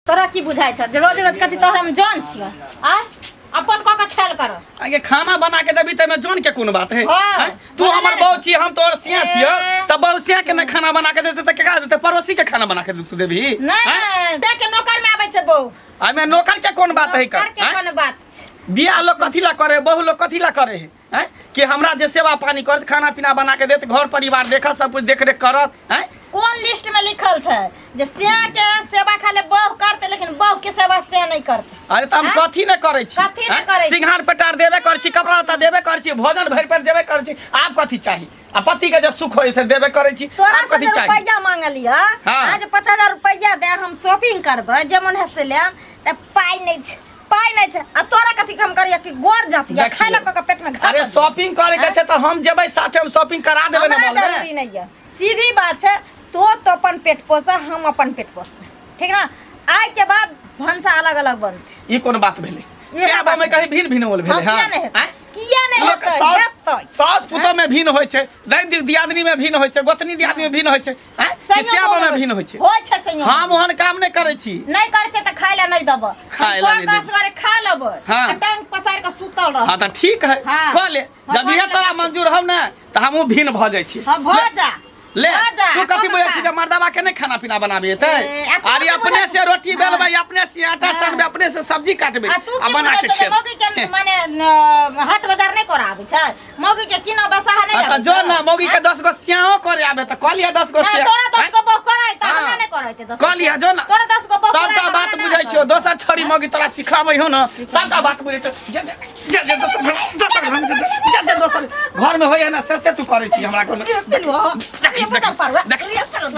तोरा की बुझाइ छ जे रोज रोज कथी तोहर हम जन छियै आ अपन कऽ के खेल कर आगे खाना बना के देबी तमे जन के कोन बात है हाँ, हैं? तू बना हमर ले। बहू छी हम तोहर सिया छियो ए। त बहू सिया के ने खाना बना के देते त केकरा देते पड़ोसी के खाना बना के तू देबी नहीं हैं? नहीं देख के नौकर में आबै छै बहू एहिमे नौकर के कोन बात है नौकर के कर कोन बात छै बियाह लोग कथी ला करे बहू लोग कथी ला करे है हैं? कि हमरा जे सेवा पानी करत खाना पीना बना के देत घर परिवार देखत सब कुछ देख रेख करत हैं कोन लिस्ट में लिखल छै जे सिया के सेवा खाली बहू करते लेकिन बहू के सेवा से नहीं करते अरे त हम हैं? कथी ने करै छी कथी ने हैं? करै छी? सिंघार पेटार देबे करै छी कपड़ा लत्ता देबे करै छी भोजन भरि पेट देबे करै छी आब कथी चाही आ पति के जे सुख होय से देबे करै छी तोरा आब से कथी जे चाही रुपैया मांगलिय हाँ। आज 50,000 रुपैया दे हम शॉपिंग करबै जे मन है से लेम त पाइ नहीं छै पाइ नहीं छै आ तोरा कथी हम करिया कि गोर जात या खाय ला कऽ के पेट में घा अरे शॉपिंग करे के छै त हम जेबै साथे हम शॉपिंग करा देबै ने हमरा मॉल में जरूरी नहीं है सीधी बात छै तो तो अपन पेट पोसा हम अपन पेट पोसबै ठीक ना आइ के बाद भनसा अलग अलग बनतै ई कोन बात भेलै इएह सेवा बात में कहीं भिन्न भिन्न होल भेलै हम किया नहीं हेतै आँय? किया नहीं लोक हेतै साउस हेतै साउस पुतोह में भिन्न होइ छै दैत दियादनी में भिन्न होइ छै गोतनी दियादनी में भिन्न होइ छै आँय? कि संयोग सेवा में भिन्न होइ छै होइ छै संयोग हम ओहन काम नहि करै छी नहीं करै छै तऽ खाय ला नहीं देबो खाय ला नहि देबो। असगरे खा लेबै हाँ। आ टांग पसारि कऽ सुतल रह हाँ तऽ ठीक है हाँ। कह ले हाँ, जब इहे कऽ ले। तोरा मंजूर हौ ने तऽ हमहूँ भिन्न भऽ जाइ छी हाँ भऽ जा ले भऽ जा, तू कथी कऽ बुझै खा। छी जे मर्दबा के नहि खाना पीना बनाबे एतै ए, आ तू अरे कथी अपने बुझै से रोटी हाँ। बेलबै अपने से आटा हाँ। सनबै अपने से सब्जी काटबै आ तू आ की बना बुझै के छै जे मौगी के खेबै माने हाट बाजार नहि करऽ आबै छै मौगी के किना बसाहा नहि अच्छा आबै जो छै? ना मौगी के 10 गो स्याओ करे आबे तऽ कह लिया 10 गो नहि स्या तोरा 10 गो बहु कराय तऽ हाँ। हमरा नहि करायते 10 कह लिया जो ना तोरा 10 गो बहु सबटा कराय बात बुझै छियौ दोसर छोरी मौगी तोरा सिखाबै हो न सबटा बात बुझै छियौ जा जा जा जा दोसर घर दोसर घर में जा जा जा दोसर घर में होइए ना से से तू करै छी हमरा कोनो देखी देखी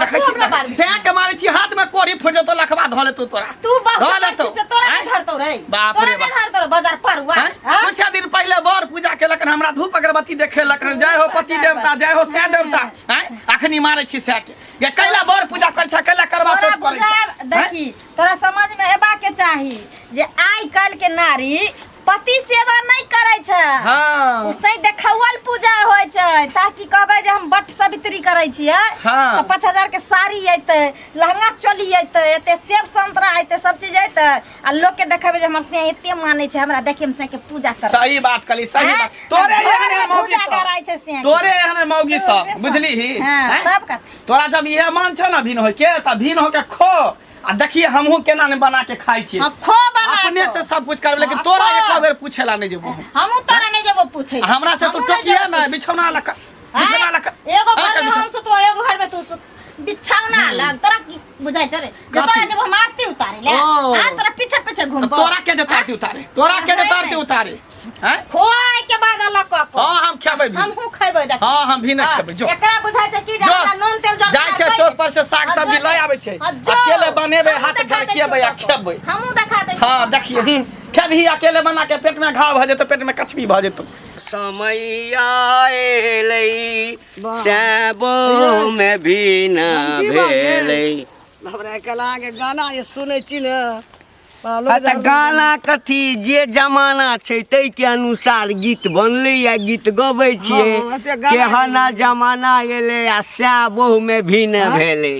देखै छी तैं के मारै छी हाथ में कोरी फुटि जेतौ लखबा धऽ लेतौ तोरा तू धऽ बहुत लेतौ से तोरा आँय? नहीं धरतौ रे बाप तोरा रे नहीं बाप। धरतौ रे बाजार पर हुआ आँय? कुछ दिन पहिले बर पूजा केलक हमरा धूप अगरबत्ती देखेलक जय हो पति देवता जय हो सै देवता आँय? अखनी मारै छी सै के गे कैला बर पूजा करै छ कैला करवा तोरा चौथ करै छ बुझाब देखी तोरा समझ में एबा के चाही जे आइ काल्हि के नारी पति सेवा नहीं करै छै हाँ ओ सही देखौअल पूजा होइ छै ताकि कहबै जे हम बट सवित्री करै छियै हाँ। तऽ 5,000 के साड़ी अयतै लहंगा चोली अयतै एते सेब संतरा अयतै सब चीज अयतै आ लोक के देखेबै जे हमर से एते मानै छै हमरा देखै मे से के पूजा करै सही बात कहली सही हैं? बात तोरे आ एहन घरमे मौगी पूजा सब कराइ छै से के। तोरे एहन मौगी सब तोरे सब। बुझली ही हाँ, हैं? सब कथी तोरा जब इहे मन छौ ना भिन होय के तऽ भिन होके खो आ देखिए हमहूँ केना ने बना के खाइ छियै हाँ, खो बना अपने के। से सब कुछ करबै लेकिन हाँ, तोरा खो। एक बेर पूछेला नहीं जेबो हम हमहूँ तोरा नहीं जेबो पूछे हमरा से तू हमहूँ नहीं टोकिया जेबो ना पूछे। बिछौना लग आँय? बिछौना लग एगो घर में हम सुतबो एगो घर में तू सुत बिछौना अलग तोरा की बुझाइ छै रे जे कथी? तोरा जब हम आरती उतारे ले ओ। आ तोरा पीछे पीछे घूमबो तोरा के जे आरती उतारे तोरा के जे आरती उतारे हैं खोआए के बाद अलग कऽ कऽ हाँ हम खेबै भी हमहूँ खैबै देख हाँ हम भी नहीं खेबै जो एकरा बुझाइ छै कि जे जो। हमरा नून तेल जर जाइ छै चौक पर से साग सब्जी लऽ आबै छै अकेले बनेबै हाथ झड़केबै आ खेबै हमहूँ देखा दै हाँ देखिए खेबही अकेले बना के पेट में घाव भऽ जेतौ पेट में कछबी भऽ जेतौ समय आएलै सैबो में भी न भेलै हमरा काल्हि अहाँके गाना जे सुनै छी ने आ तऽ गाना कथी जे जमाना छै ताहिके अनुसार गीत बनलै या गीत गबै छियै हँ, एते गाना केहना जमाना एलै आ सएह बहुमे भिन्न भेलै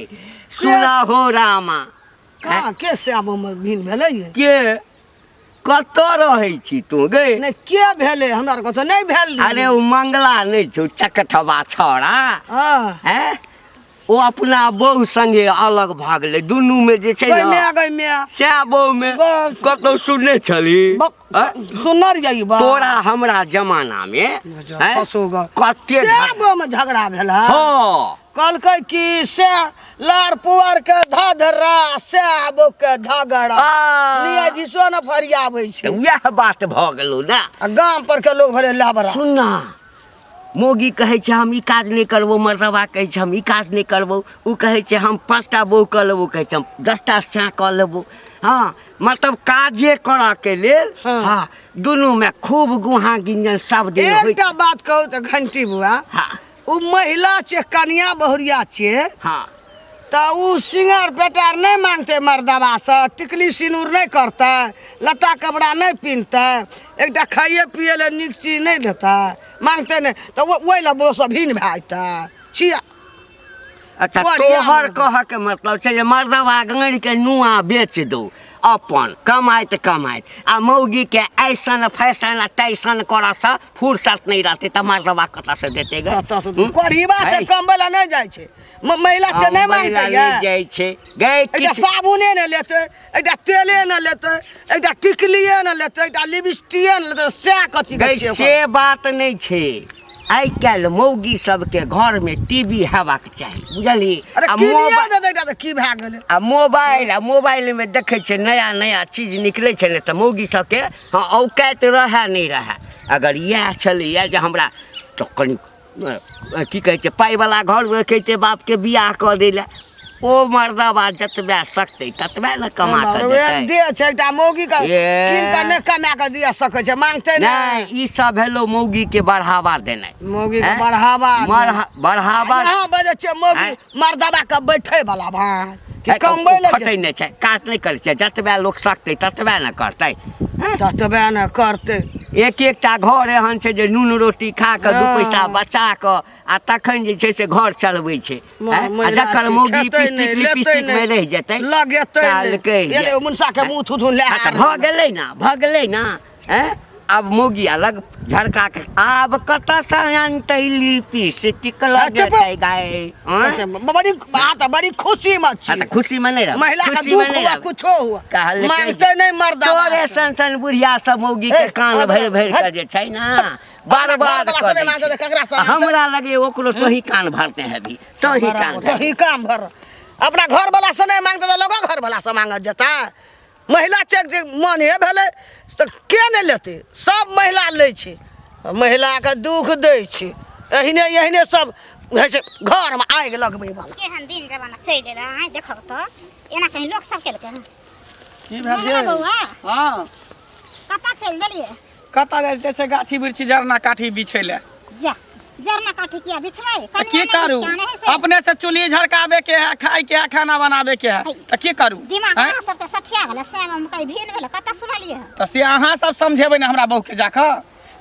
सुना हो रामा कहाँ के श्याम भिन भेलै ये के कतऽ रहै छी तू गे नहि के भेलै हमरा आरके तऽ नहि भेल अरे ओ मंगला नहि छौ चकठवा छौड़ा हँ हैं ओ अपना बहु संगे अलग भऽ गेलै दुनूमे जे छै गै ने माय गै माय सएह बहुमे बस। कतौ सुनने छली बक आँय? सुनर यही बा तोरा हमरा जमानामे आँय? फसो ग कते से झगड़ा- बहुमे झगड़ा भेल है हँ कहलकै कि से लार पुआर के धधरा से आबो के झगड़ा आ। न्यायाधीशो ने फरियाबै छै तऽ उएह बात भऽ गेलौ ने आ गाम पर के लोग भेलै लाबरा सुन ना मौगी कहै छै हम ई काज नहि करबौ मर्दबा कहै छै हम ई काज नहि करबौ ओ कहै छै हम 5टा बहु कऽ लेबौ कहै छै हम 10टा सएह कऽ लेबौ हँ मतलब काजे करऽके लेल हँ दुनूमे खूब गुहा गिंजन सब दिन होइ एकटा बात कहू तऽ घंटी बुआ हँ ओ महिला छै कनिया बहुरिया छै हँ तऽ ओ सिंगार पेटार नहि मांगतै मर्दबासँ टिकली सिनूर नहि करतै लत्ता कपड़ा नहि पिन्हतै एकटा खाइए पिए लए नीक चीज नहि देतै मांगतै नहि तऽ ओहि लए ओ सब भिन्न भए जेतै छिया अच्छा बढ़िया तोहर मर्द। कहऽ के मतलब छै जे मर्दवा गङि के नुआ बेच दो अपन कमाइत कमाइत आ मौगी के ऐसन फैशन आ तैसन करऽसँ फुर्सत नहि रहतै तऽ मर्दवा कतऽसँ देतै गे कतऽ से करीबा छै है। कमबै लए नहि जाइ छै महिला छै नहि कमबै मांगतै लए गे नहि जाइ छै गे एकटा किछु साबुने नहि लेतै एकटा तेले नहि लेतै एकटा टिकलिए नहि लेतै एकटा लिपस्टिके नहि लेतै सएह कथी गै के छियै से बात नहि छै आइ काल्हि मौगी सबके घरमे टीवी हेबाक चाही बुझलिही अरे आ किनिए मोबाइल देतै एकटा तऽ की भए गेलै आ मोबाइल आ मोबाइलमे देखै छियै नया नया चीज निकलै छै ने तऽ मौगी सबके हँ औकात रहए नहि रहए अगर इएह छलैए जे हमरा तऽ कनि की कहै छै पाइवला घरमे कहितै बापके बियाह कऽ दै लए ओ मर्दबा जतबे सकतै ततबे ने कमा कऽ देतै दे छै एकटा मौगी के ए। कीन कऽ नहि कमा कऽ दिया सकै छै मांगतै नहि नहि ई सब भेलो मौगी के बढ़ावा देनाइ मौगी के हैं? बढ़ावा बढ़ावा यहाँ बजै छियै मौगी हैं? मर्दबा के बैठे वाला भाई कि है, तऽ कमबै ओ लए खटै नहि छै काज नहि करै छै जतबे लोक सकतै ततबे ने करतै ततबे ने करतै एक एकटा घर एहन छै जे नून रोटी खा कऽ दू हँ। पैसा बचा कऽ आ तखन जे छै से घर चलबै छै हैं? आ महिला जकर छै, मौगी खेतै लिपस्टिक नहि, लेतै लिपस्टिक मे नहि, रहि जेतै लगेतै नहि। कहलकै जे- एलै, ओ मुनसा के मुँह थुथुन लए हँ, तऽ भऽ गेलै ने भऽ गेलै ने हैं? आब मौगी अलग झड़का के आब कतऽसँ आनतै लिपस्टिक लगेतै गाय आँय? बड़ी अहाँ तऽ बड़ी खुशी मे छी हाँ, तऽ खुशी में नहीं रहब महिला के खुशी में दुख नहीं हुआ रहब कुछो हुआ कहलकै मांगते नहीं मर्दा तोरे सन सन बुढ़िया सब मौगी के ए, कान अब- भरि भरि हट। के जे छै ने बर्बाद घरवला कऽ से दै नहि मांगतै छै। तऽ ककरा से मांगतै? हमरा लगे ओकरो तोही कान भरते हैबी तोही कान तो ही काम भर अपना घर वाला से नहीं मांगते तऽ लोगो घर वाला से मांगत जेतै महिला चेक जे मन हे भेलै तऽ के नहि लेतै सब महिला लै छै महिलाके दुख दै छै एहने एहने सब होइ छै घरमे आगि लगबै वाला केहन दिन जमाना चलि एलै आँय देखब तऽ एना कहीं लोक सब केलकै हन की भेल हमरा गे बौआ हँ कतऽ चलि देलियै कतऽ जाइ छै गाछी वृक्षी झरना काठी बिछै लए जा जरना काठी किया बिछबै तऽ की करू अपने से चूल्ही झरकाबे के है खाय के है खाना बनाबे के है तऽ की करू दिमाग आँय? अहाँ सबके सठिया गेलै से हम कहीं भिन भेलै कतऽ सुनलियै तऽ से अहाँ सब समझेबै ने हमरा बहू के जाकऽ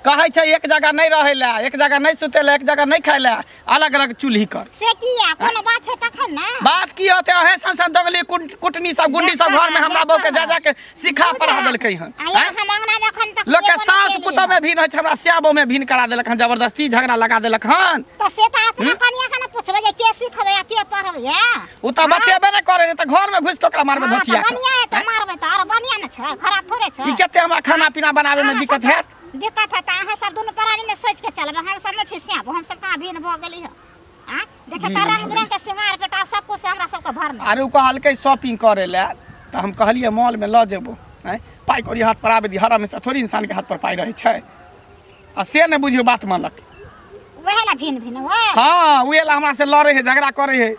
कहै छै एक जगह नहि रहै लए एक जगह नहि सुतै लए एक जगह नहि खाय लए अलग अलग चूल्ही कर से किया कोनो बात छै तखन ने बात की होते अहें सन सन दगली कुटनी सब गुंडी सब घर में हमरा बहू के जा जा के सिखा पढ़ा देलकै हन आ आँय? हम अंगना में एखन तक लोक के एगो नहि सास केलियै। पुतोह में भिन होइ छै हमरा स्याबो में भिन करा देलक हन जबरदस्ती झगड़ा लगा देलक हन तऽ से तऽ अपना कनिया के ने पुछबै जे के सिखबै आ के पढ़बै ओ तऽ बतेबे नहि करे तऽ घर में घुसि के ओकरा मारबै धोचिया के बढ़िया है तऽ मारबै तऽ आरो बढ़िया ने छै खराब थोड़े छै ई कते हमरा खाना पीना बनाबे में अहाँ दिक्कत सब हैत दिक्कत है तऽ अहाँ सब दुनू प्राणी ने सोचि के चलबै हम सब नहि छी श्याम हम सब कहाँ भिन्न भऽ गेली हँ आँ देखे तऽ रंग बिरंग के सिंगार पेटा सब कुछ हमरा सबके भरने आर ओ कहलकै शॉपिंग करे लए तऽ हम कहलियै मॉलमे लऽ जेबो आँय पाइ कौड़ी हाथ पर आबै दी हर हमेशा थोड़ी इंसानके हाथ पर पाइ रहै छै आ से नहि बुझियौ बात मानलक वएह ला भिन्न भिन्न वएह हँ उहे ला हमरा से लड़े है झगड़ा करे है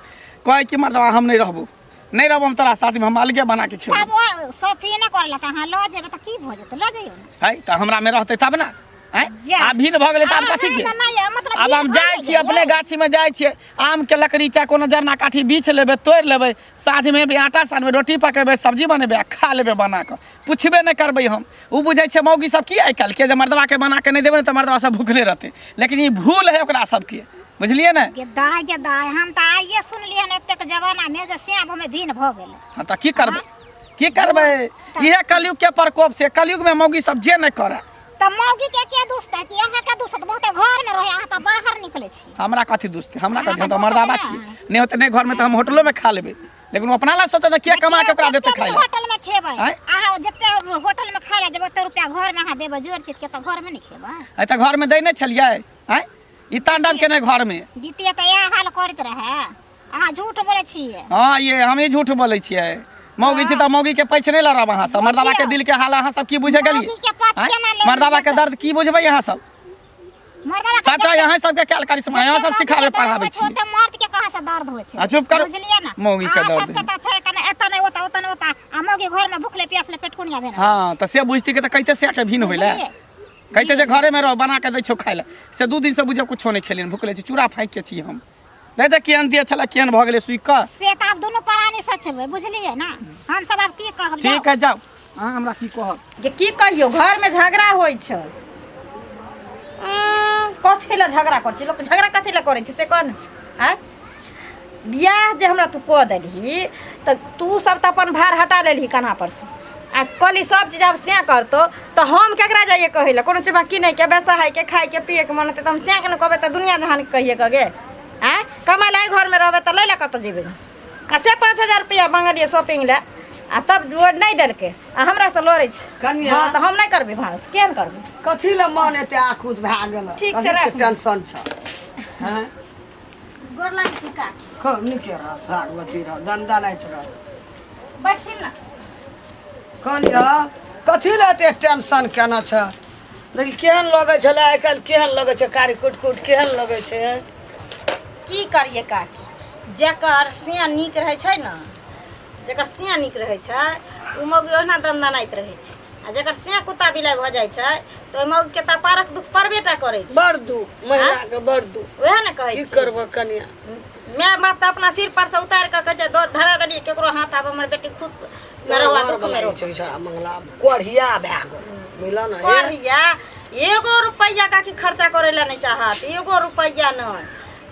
कहै कि मर्दबा हम नहि रहबो नहि रहबो हम तोरा साथमे हम अलगे बना के खेबो तब ओ शॉपिंग नहि करला तऽ अहाँ लऽ जेबै तऽ की भऽ जेतै लऽ जइयौ ने है तऽ हमरा मे रहतै तब ने आँय? जा। आब भिन्न भऽ गेलै तऽ आब कथी के नहि मतलब आब हम भिन्न जाइ भऽ छी अपने गेलै। गाछीमे जाइ छियै आमके लकड़ी चाहे कोनो जरना काठी बीछ लेबै तोड़ि लेबै साँझमे भी आटा सानबै रोटी पकेबै सब्जी बनेबै आ खा लेबै बना कऽ पुछबे नहि करबै हम ओ बुझै छै मौगी सब की आइ काल्हिके जे मर्दबाके बना कऽ नहि देबै ने तऽ मर्दबा सब भुखले रहतै लेकिन ई भूल है ओकरा सबके बुझलियै ने गे दाय गे दाय हम तऽ आइए सुनलियै हन एतेक जमानामे जे श्याम हमे भिन्न भऽ गेलै हँ तऽ की करबै की करबै इहे कलयुगके प्रकोप छै कलयुगमे मौगी सब जे नहि करए तऽ मौगी के के दुसतै कि अहाँ के दुसत बहुते घर में रहे अहाँ तऽ बाहर निकले छी हमरा कथी दुसतै हमरा कथी हम तऽ अहाँके मर्दाबा दुसतै छियै ने। नहि होतै नहि घरमे तऽ हम होटलोमे खा लेबै लेकिन ओ अपना ला सोचत ने किया कमा के ओकरा देतै खाइ ला होटल में खेबै आँय? अहाँ जते होटल में खाय ला जेबै ओते रुपया घर में अहाँ देबै जोड़ चित के तऽ घर में नहि खेबै आइ तऽ घरमे दै नहि छलियै आँय ई तांडव केने घरमे द्वितीय तऽ इएह हाल करैत रहै अहाँ झूठ बोलै छियै हँ ये हम ही झूठ बोलै छियै मौगी छी तऽ मौगी के पैछ नहि लड़ब अहाँ सब मर्दाबा के दिल के हाल अहाँ सब की बुझे गेलियै मौगी के पैछ आँय? केना लेबै? मर्दाबा के दर्द की बुझबै अहाँ सब मर्दाबा के सबटा अहाँ सबके कैल करिश्मा अहाँ सब सिखाबै पढ़ाबै छी छियै ओते मर्द के कहाँ से दर्द होइ छै आ चुप करू। बुझलियै ने मौगी के अहाँ दर्द सबके तऽ छै कने एतऽ नहि ओतऽ ओतऽ नहि ओतऽ आ मौगी घर में भूखले प्यासले पेटकुनिया देने हँ तऽ से बुझती के तऽ कहिते से के भिन्न होइले बुझलियै? कहिते जे घरे में रहो बना के दै छौ खाइ लए से दू दिन से बुझियौ कुछो नहि खेलियन भुखले छी चूड़ा फाँकि के छी हम नहीं तऽ केहन दिए छलै केहन भऽ गेलै सुखि कऽ से तऽ आब दुनू प्राणी सोचबै बुझलियै ने हम सब आब की कहब ठीक है जाउ अहाँ हमरा की कहब जे की कहियौ घरमे झगड़ा होइ छै कथी लए झगड़ा करै छै लोक झगड़ा कथी लए करै छै से कह ने आँय बियाह जे हमरा तू कऽ देलही तऽ तू सब तऽ अपन भार हटा लेलही कन्हा पर से आ कहली सब चीज आब सएह करतौ तऽ हम केकरा जाइए कहै लए कोनो चीज किनैके बेसाहैके खाइके पियैके मन हेतै तऽ हम सएहके ने कहबै तऽ दुनिआँ जहानके कहिए कऽ गे आँय कमाइ लए एहि घरमे रहबै तऽ लै लए कतऽ जेबै आ से 5000 रुपैआ माँगलियै शॉपिंग लए आ तब ओ नहि देलकै आ हमरासँ लड़ै छै कनिया। हँ तऽ हम नहि करबै भानस किया नहि करबै कथी लए मन एते आकुत भए गेल ठीक छै, कथीके राखू। टेंशन छ हैं गोर लागै छी काकी खूब नीके रह सागवती रह दनदनाइत रह बैठथिन ने कहलियै कथी लए एते टेंशन केने छ लेकिन केहन लगै छलै आइ काल्हि केहन लगै छै कारी कुट कुट केहन लगै छै की करियै काकी जकर सिया नीक रहै छै ने जकर सिया नीक रहै छै ओ मौगी ओहिना दनदनाइत रहै छै आ जकर सिया कुत्ता बिलाइ भऽ जाइ छै तऽ ओहि मौगीके तऽ पारक दुख पड़बे टा करै छै बड़ दुख महिलाके बड़ दुख उएह ने कहै की छी करबह कनिया माय बाप तऽ अपना सिर पर से उतारि कऽ कहै छै दऽ धरा देलियै केकरो हाथ आब हमर बेटी खुश मे रहू आ दुख मे रहू छै छौड़ा मंगला कोढ़िया भए गेल बुझल ने कोढ़िया एगो रुपैआ काकी खर्चा करै लए नहि चाहत एगो रुपैआ नहि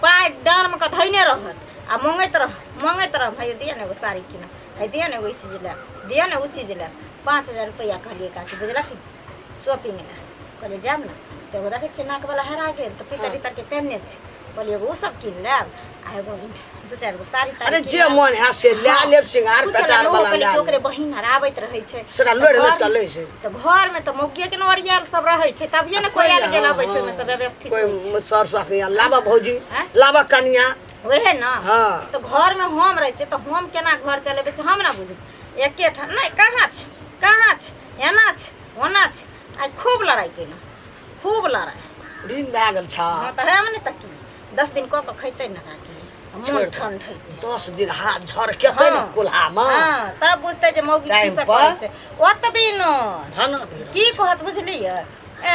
पाइ डाँरमे कऽ धैने रहत आ मङ्गैत रह मङ्गैत रह भाइ दिअ ने एगो साड़ी कीनऽ हे दिअ ने एगो ई चीज लए दिअ ने ओ चीज लए 5000 रुपैआ कहलियै काकी बुझलखिन शॉपिंग लए कहलियै जायब ने तऽ एगो देखै छियै नाकवला हेरा गेल तऽ पितर इतर के पेन्हने छी कहलियै एगो ओ सब कीन लेब आ एगो दू चारि गो साड़ी ताड़ी अरे कीन जे लेब। मन है से लए लेब सिंगार कुछो पेटार लए, ओहो वाला कहलियै लए कि ओकरे लेब। बहिन आर आबैत रहै छै सेकरा तऽ लोढ़ि घर- लटकल लै छै। तऽ घरमे तऽ मौगिए के ने ओरियाल सब रहै छै तभिए ने कोई आयल गेल अबै छै ओहिमे सब व्यवस्थित कोई होइ छै सर स्वास्थ्य नहीं लाबऽ भौजी आँय? लाबऽ कनिया वएह ने हाँ। तऽ घरमे हम रहै छियै तऽ हम केना घर चलेबै से हम ने बुझबै एके ठाम नहि कहाँ छै कहाँ छै एना छै ओना छै आइ खूब लड़ाइ केलहुँ खूब लड़ाइ ऋण भए गेल छ हँ तऽ हम नहि तऽ की 10 दिन कऽ कऽ खैतै ने काकी मोन छोड़ि दे। ठण्ड हेतै 10 दिन हाथ झरकेतै ने कुल्हामे हँ तब बुझतै जे मौगी की टाइम सब पर। करै छै ओतबी न धन भी की कहत बुझलियै ए,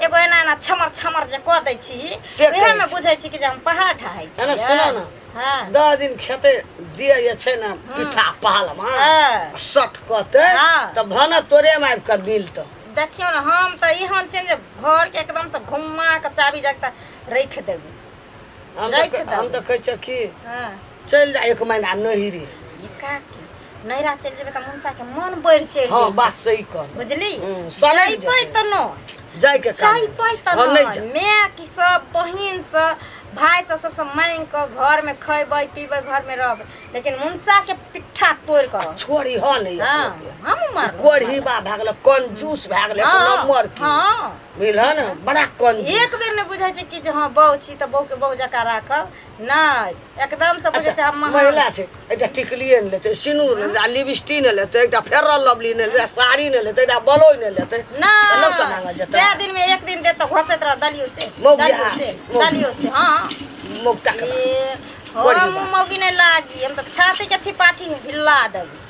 एगो एना एना छमर छमर जे कऽ दै छी से कहै उएहमे छी। बुझै छी कि जे हम पहाड़ ढाहै छी एना सुनो ने हँ 10 दिन खेतै दिए जे छै ने पिठा पहलमा हँ। सट कहतै हँ। तऽ भने तोरे मे आबि कऽ मिलतौ देखियौ ने हम तऽ एहन छै जे घरके एकदमसँ घुमा कऽ चाबी जगता राखि देबै हम राखि तऽ देबै। हम तऽ कहै छियै कि हँ चलि जा एक महीना नहिरे ये काकी नैरा चलि जेबै तऽ मुनसाके मन बढ़ि चलि हँ जेतै बात सही कह बुझली सनकि जइबै जेतै। तऽ नहि जाइके काम जइबै तऽ हँ नहि नहि जा माय की सब बहिन से भाय से सबसे मांगि कऽ घरमे खैबै पीबै घरमे रहबै लेकिन मुनसाके पिट्ठा तोड़ि कऽ रहबै। छोड़ी ह नहि हँ हम मारबै कोढ़ी बा भए गेलै कंजूस भए गेलै एक हँ, नंबर की हँ बुझल ने बड़ा कंजूस एक बेर नहि बुझै छै कि जे हँ बहू छी तऽ बहूके बहू जकाँ राखब नहि एकदम से बुझै छै अच्छा हम महान महिला छै एकटा टिकलिए नहि लेतै सिनूर नहि लेतै आ लिपस्टिक नहि लेतै एकटा फेरल लवली नहि लेतै साड़ी नहि लेतै एकटा ब्लाउज नहि लेतै तऽ लोक सब मांगल नहि जेतै चारि दिन में एक दिन देत तऽ घसैत रह दलियो से मौगी दलियो हाथ से छै, मौगी। दलियो से हँ मौका के ए, बड़ी हम बात। मौगी नहि लागी हम तऽ छाती के छिपाठी हिला देबै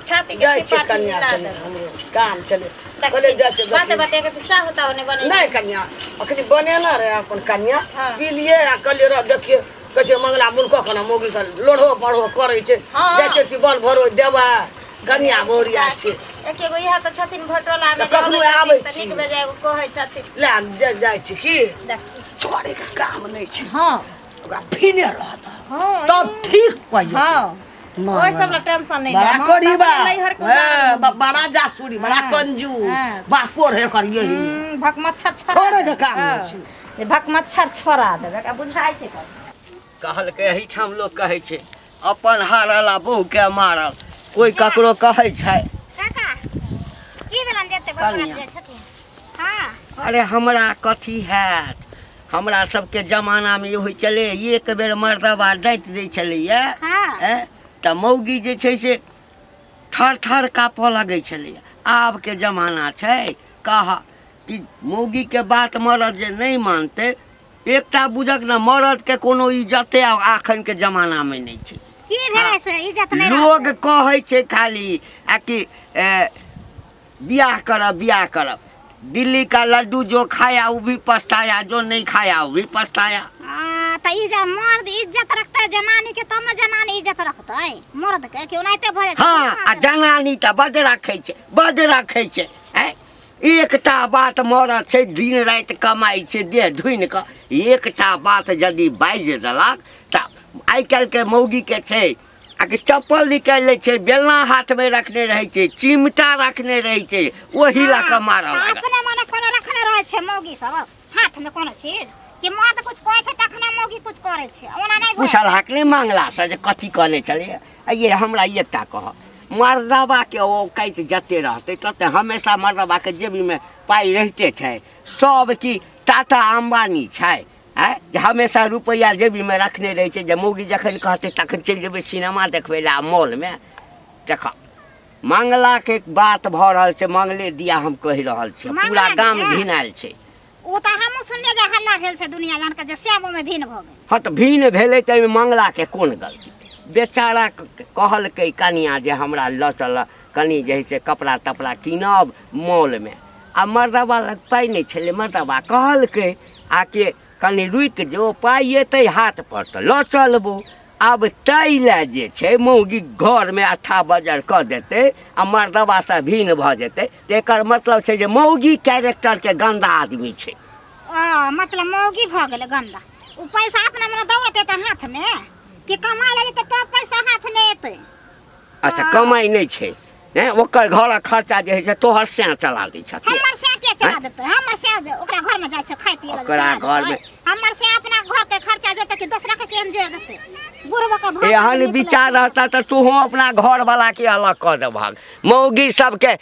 छाती के जाइ छियै छिपाठी कन्या हिला कनि देबै हमरो काम छलै कहलियै जाइ छियै बाते देखियै। बाते के चाह होता होने बने नहि कन्या अखनी बनेना रहे अपन कन्या हाँ। पीलिए आ कहलियै रह देखियै कहै छै मंगला मुल्क केना मौगी के लोढ़ो पढ़ो करै छै हाँ। जाइ छै कि बल भरो देबै कन्या गोरिया छै एक एगो इएह तऽ छथिन भटोला मे तऽ कखनो आबै तऽ छी। नीक बेजाय एगो कहै छथिन ले हम जाइ छी की देखी छोड़ैके काम नहि छै हँ ओकरा फीने रहत हँ तब ठीक पाइ हँ ओहि सब ला टेंशन नहि बड़ा लेब। हम करीबा तऽ अपने नैहर के उदाहरण बड़ा जासूरी बड़ा हाँ, कंजूस हाँ। बापो रहे एकर यही भकमच्छर छोड़ा छोड़े के देबै। काम नहि हँ। छै। जे भकमच्छर छोड़ा देबै एकरा बुझाइ छै कथी। कहलकै एहिठाम लोक कहै छै अपन हारल आ बहुके मारल कोइ ककरो कहै छै काका की भेलन जेते कनिया। बड़बड़ा छथिन हँ अरे हमरा कथी हैत हमरा सबके जमानामे ई होइ छलै एक बेर मर्दबा डाँटि दै छलैए हाँ। ऐं, तऽ मौगी जे छै से थर थर काँपऽ लगै छलैए आबके जमाना छै कह कि मौगीके बात मरद जे नहि मानतै एकटा बुझक ने मरदके कोनो इज्जते आब एखनके जमानामे नहि छै की भेलै से इज्जत नहि लोग कहै छै खाली आ कि ए, बियाह करब बियाह करब दिल्ली का लड्डू जो खाया वो भी पछताया जो नहीं खाया वो भी पछताया आ, तऽ ई जे मर्द इज्जत रखतै जनानी के तब ने जनानी इज्जत रखतै मर्द के कि ओनाहिते भऽ जाइ छै हाँ आ जनानी तऽ बड्ड राखै छै बड्ड राखै छै आँय एकटा बात मरद छै दिन राति कमाइ छै देह धुनि कऽ एकटा बात यदि बाजि देलक तऽ आइ काल्हिके मौगीके छै आ कि चप्पल निकालि लै छै, बेलना हाथमे रखने रहै छै, चिमटा रखने रहै छै, ओही लऽ कऽ मारऽ लागत। अपने मने कोनो रखने रहै छै मौगी सब हाथमे कोनो चीज कि मर्द कुछ कहै छै तखने मौगी कुछ करै छै, ओना नहि। पूछल हक नहि मांगलासँ जे कथी कहने छलियै। आ ये हमरा एकटा कह, मर्दबाके औकाति जते रहतै तते हमेशा मर्दबाके जेबीमे पाइ रहिते छै। सब की टाटा अम्बानी छै आँय जे हमेशा रुपैआ जेबीमे रखने रहै छै जे मौगी जखन कहतै तखन चलि जेबै सिनेमा देखबै लए आ मॉलमे। देख, मंगलाके बात भऽ रहल छै, मंगले दिया हम कहि रहल छियै, पूरा मंगला गाम दिया? घिनायल छै। ओ तऽ हमहूँ सुनलियै जे हल्ला भेल छै दुनिया जान के जे श्यामो में भिन्न भऽ गेल। हँ तऽ भिन्न भेलै तऽ एहिमे मंगलाके कोन गलती? बेचारा कहलकै कनिया जे हमरा लऽ चल कनि जे हइ से कपड़ा तपड़ा कीनब मॉलमे, आ मर्दबा लग पाइ नहि छलै। मर्दबा कहलकै आके कनि रुकि जो, पाइ एतै हाथ पर तऽ लऽ चलबो। आब ताहि लए जे छै मौगी घरमे अट्ठा बजर कऽ देतै आ मर्दबासँ भिन्न भऽ जेतै, तऽ एकर मतलब छै जे मौगी कैरेक्टरके गन्दा आदमी छै। ओ मतलब मौगी भऽ गेलै गन्दा। ओ पैसा अपना मने दौड़तै तऽ हाथमे कि कमाइ लए जेतै तब पैसा हाथमे एतै? अच्छा, कमाइ नहि छै ने, ओकर घरक खर्चा जे होइ छै तोहर सैं चला दै छथिन। हमर सैं के चला देतै? हमर सैं ओकरा घर में जाइ छै खाय पिए लए ओकरा घर में। हमर सैं अपना घर के खर्चा जोड़तै कि दोसरा के केहन जोड़ देतै? बुढ़बो के भाषा एहन नीक विचार लगतै। रहता तऽ तूहो अपना घर वाला के अलग कऽ देबहक। मौगी सबके